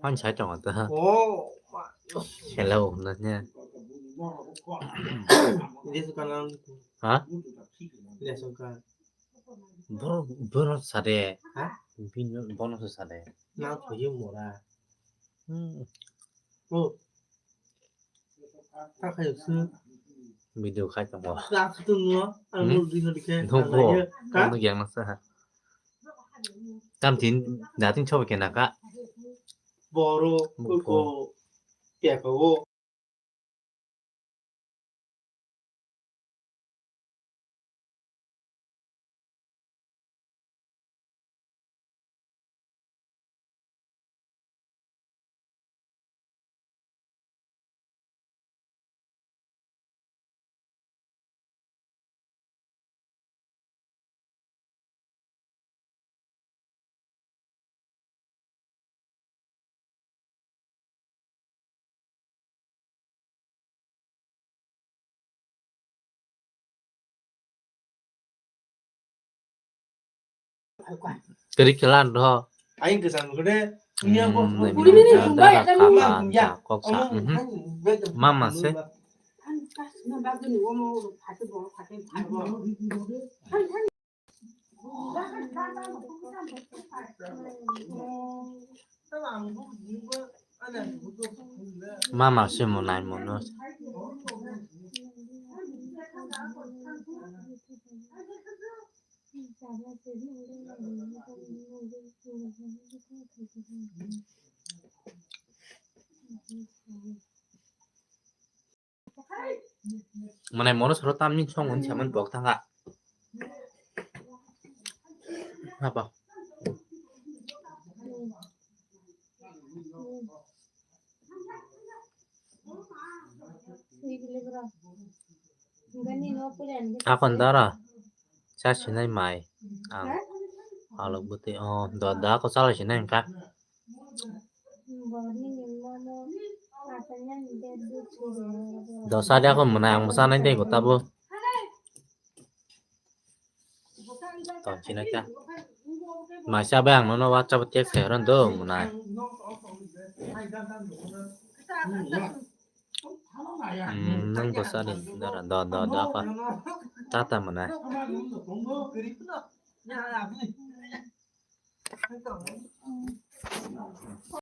Man sai tongo ta. Hello, na nya. Ha? Boro, boro sade. Ha? Bini bono se sade. Na thoye mora. Hmm. Oh. Ta khai se. Video khai tongo. Ta khai tongo. Ang mo di no dikhe. Nungbo. Nungbo yang nasa. Tam tin, dating choba kena ka. Boro, buko, peko. Kiri kelan ro. Aing kesan gede. Hmm, ini dara kaka, kok sa. Mhm. Mama se. Mama se mo nai mo no. Manai mono soro tamni song hwn saman bok thanga. Apa? Akon dara. Cha sinai mai. Ang. Alok bwtwi. Oh, do, do, ako chala sinai wngkha. Dosa de ako mwnai ang bwsa nai de gota bo. Tong sinai kha. Maisa bai ang nono WhatsApp o text khai horo do mwnai. Hmm, nang dosa de dara do do do kha. Tata mwnai.